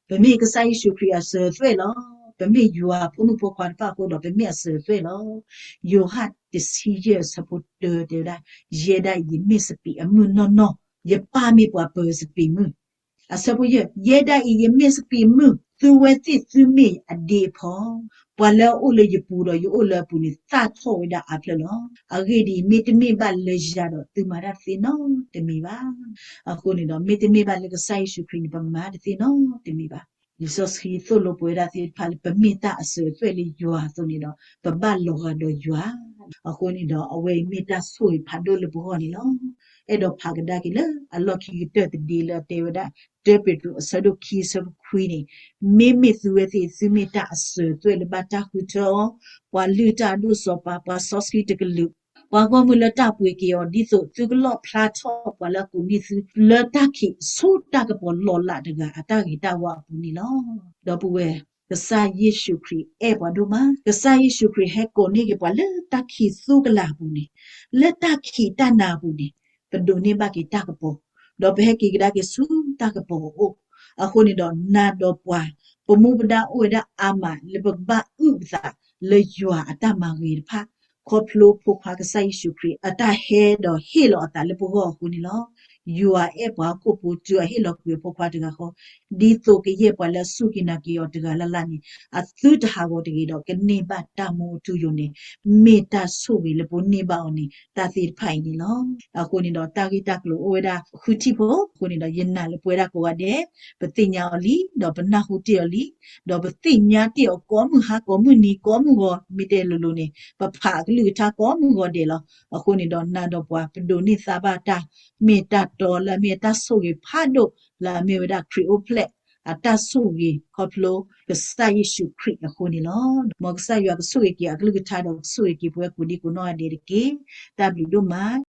ပမ့ၢ်ကစၢ်ယ့ၣ်ၡူးခရံာ်အစၢၤအသွဲၣ်လီၤ. ပမ့ၢ်ယွၤဖိမုၣ်ဖိခွါတဖၣ်အဃိဒီး ပမ့ၢ်အစၢၤအသွဲၣ်လီၤ. ယိၤဟၣ်တဆံယဲၢ်အဆၢဖိတၢတဲဝဲဒၣ်, ယဲဒၣ်အံၤယမ့ၢ်စပံးအမုၢ်နီၢ်နီၢ်, ယပၢ်မ့ၢ်ပှၤပၢၤစပံးမုၢ်. အဆၢဖိယဲၢ်, ယဲဒၣ်အံၤယမ့ၢ်စပံးမုၢ်, သုဝဲသ့ၣ်သုမ့ၢ်အဒ့အဖီ, ပှၤလၢအအိၣ်လၢယပူၤဒီးယအိၣ်လၢအပူၤန့ၣ် သၣ်ထီၣ်ဝဲဒၣ်အါဖျၢၣ်လီၤ. အဂ့ၢ်ဒ်အံၤ, မ့တမ့ၢ်ဘၣ်လၢယၤဒီးသုမၤတၢ်တသ့နီတမံၤဘၣ်. အဃိန့ၣ်ဒီး မ့တမ့ၢ်ဘၣ်လၢကစၢ်ယ့ၣ်ၡူးခရံာ်န့ၣ် ပမၤတသ့နီတမံၤဘၣ်. လံာ်စီဆှံသိၣ်လိပဝဲဒၣ်သ့ၣ်တဖၣ်လၢပမ့ၢ်တၢ်အစၢၤအသွဲၣ်လၢယွၤအသိးန့ၣ်ဒီး ပဘၣ်လီၤဂာ်ဒီးယွၤ. အဃိန့ၣ်ဒီး အဝဲအံၤမ့ၢ်တၢ်ဆိၣ်ဂ့ၤဖးဒိၣ်လၢပဂီၢ်န့ၣ်လီၤ. အဲၣ်ဒိးဖးကဒါက့ၤလၢအလီၢ်ခံကတၢၢ်တဒ့လၢအတဲဝဲဒၣ် တၢပ့းတရူးအဆၢဒိၣ်ခံအဆၢဖိခွံန့ၣ်, မ့မ့ၢ်သုဝဲသ့ၣ်သုမ့ၢ်တၢ်အစၢၤအသွဲၣ်လၢဘၣ်တၢ်ဃုထၢအီၤ, ပှၤလုၢ်တၢ်အဒိၣ်စီၤပၤ, ပှၤစီဆှံတကလုာ်, ပှၤဂီၢ်မုၢ်လၢတၢ်ပှ့ၤက့ၤအီၤ, ဒ်သိးသုကလီၣ်ဖျါထီၣ်ပှၤလၢအကိးန့ၢ်သု လၢတၢ်ခံးဆူတၢ်ကပီၤလီၤလးတဂၤအတၢ်ဂ့ၤတၢ်ဝါအပူၤန့ၣ်လီၤ. ဒီပုၢ်ဝဲၢ်, ကစၢ်ယ့ၣ်ၡူးခရံာ်အဲၣ်ပှၤဒိၣ်မး, ကစၢ်ယ့ၣ်ၡူးခရံာ်ဟဲကိးန့ၢ်က့ၤပှၤလၢတၢ်ခံးသူကလးအပူၤန့ၣ်, လၢတၢ်ခံးတၢ်နၤအပူၤန့ၣ်, ပဒိးန့ၢ်ဘၣ်က့ၤတၢ်ကပီၤ, ဒီးပဟဲက့ၤကဒါက့ၤဆူတၢ်ကပီၤအအိၣ်. အဃိန့ၣ်ဒီး နၤဒီးပှၤ, ပမူပဒါအိၣ်ဝဲဒၣ်အါမးလၢပကဘၣ်အုၣ်ပသးလၢယွၤအတၢ်မၤဂ့ၤတဖၣ်, ခီဖျိဖိခွါကစၢ်ယ့ၣ်ၡူးခရံာ် အတၢ်ဟဲဒီးဟ့ၣ်လီၤအသးလၢပဂီၢ်အဃိန့ၣ်လီၤ. ယွၤအဲၣ်ပှၤဟီၣ်ခိၣ်ဖိတုၤအဟ့ၣ်လီၤကွံာ်အဖိခွါတဂၤဃီ, ဒ်သိးကယဲၢ်ပှၤလၢအစူၢ်က့ၤနာ်က့ၤအီၤတဂၤလၢ်လၢ်န့ၣ်, အသုတဟးဂီၤတဂ့ၤဒီး ကန့ၢ်ဘၣ်တၢ်မူအထူအယိာ်န့ၣ်, မ့ၢ်တၢ်ဆိၣ်ဂ့ၤလၢပန့ၢ်ဘၣ်အီၤန့ၣ် တၢ်သ့ၣ်တဖၣ်အံၤန့ၣ်လီၤ. အဃိန့ၣ်ဒီး တၢ်ဂ့ၢ်တၢ်ကျိၤအိၣ်ဝဲဒၣ်ဃုထံၣ်ဖိအဃိန့ၣ်ဒီး ယနာ်လၢပဝဲဒၣ်ကိးဂၤဒဲး, ပသ့ၣ်ညါအီၤလံ, ဒီးပနၢ်ဟူတ့ၢ်အီၤလံ, ဒီးပသ့ၣ်ညါတ့ၢ်အီၤကိးမုၢ်ဟါကိးမုၢ်နံၤကိးမုၢ်ဂီၤ, မ့ၢ်တဲလိၤလိၤန့ၣ် ပဖးအကလုၢ်ကထါကိးမုၢ်ဂီၤဒဲးလီၤ. အဃိန့ၣ်ဒီး နၤဒီးပှၤ ပဒိးန့ၢ်သါဘၣ်တၢ် မ့ၢ်တၢ်တီလၢအမ့ၢ်အတၢ်ဆိၣ်ဂ့ၤဖးဒိၣ် လၢအမ့ၢ်ဝဲဒၣ်ခရံာ်အိၣ်ဖျဲၣ် အတၢ်ဆိၣ်ဂ့ၤခီဖျိ ကစၢ်ယ့ၣ်ၡူးခရံာ်အဃိန့ၣ်လီၤ. မ်ကစၢ်ယွၤကဆိၣ်ဂ့ၤက့ၤအကလုၢ်ကထါဒီး ကဆိၣ်ဂ့ၤက့ၤပဝဲကိးဒံကိးနီၢ်ဂၤဒဲးတက့ၢ်. တၢ်ဘျုးဒိၣ်မး.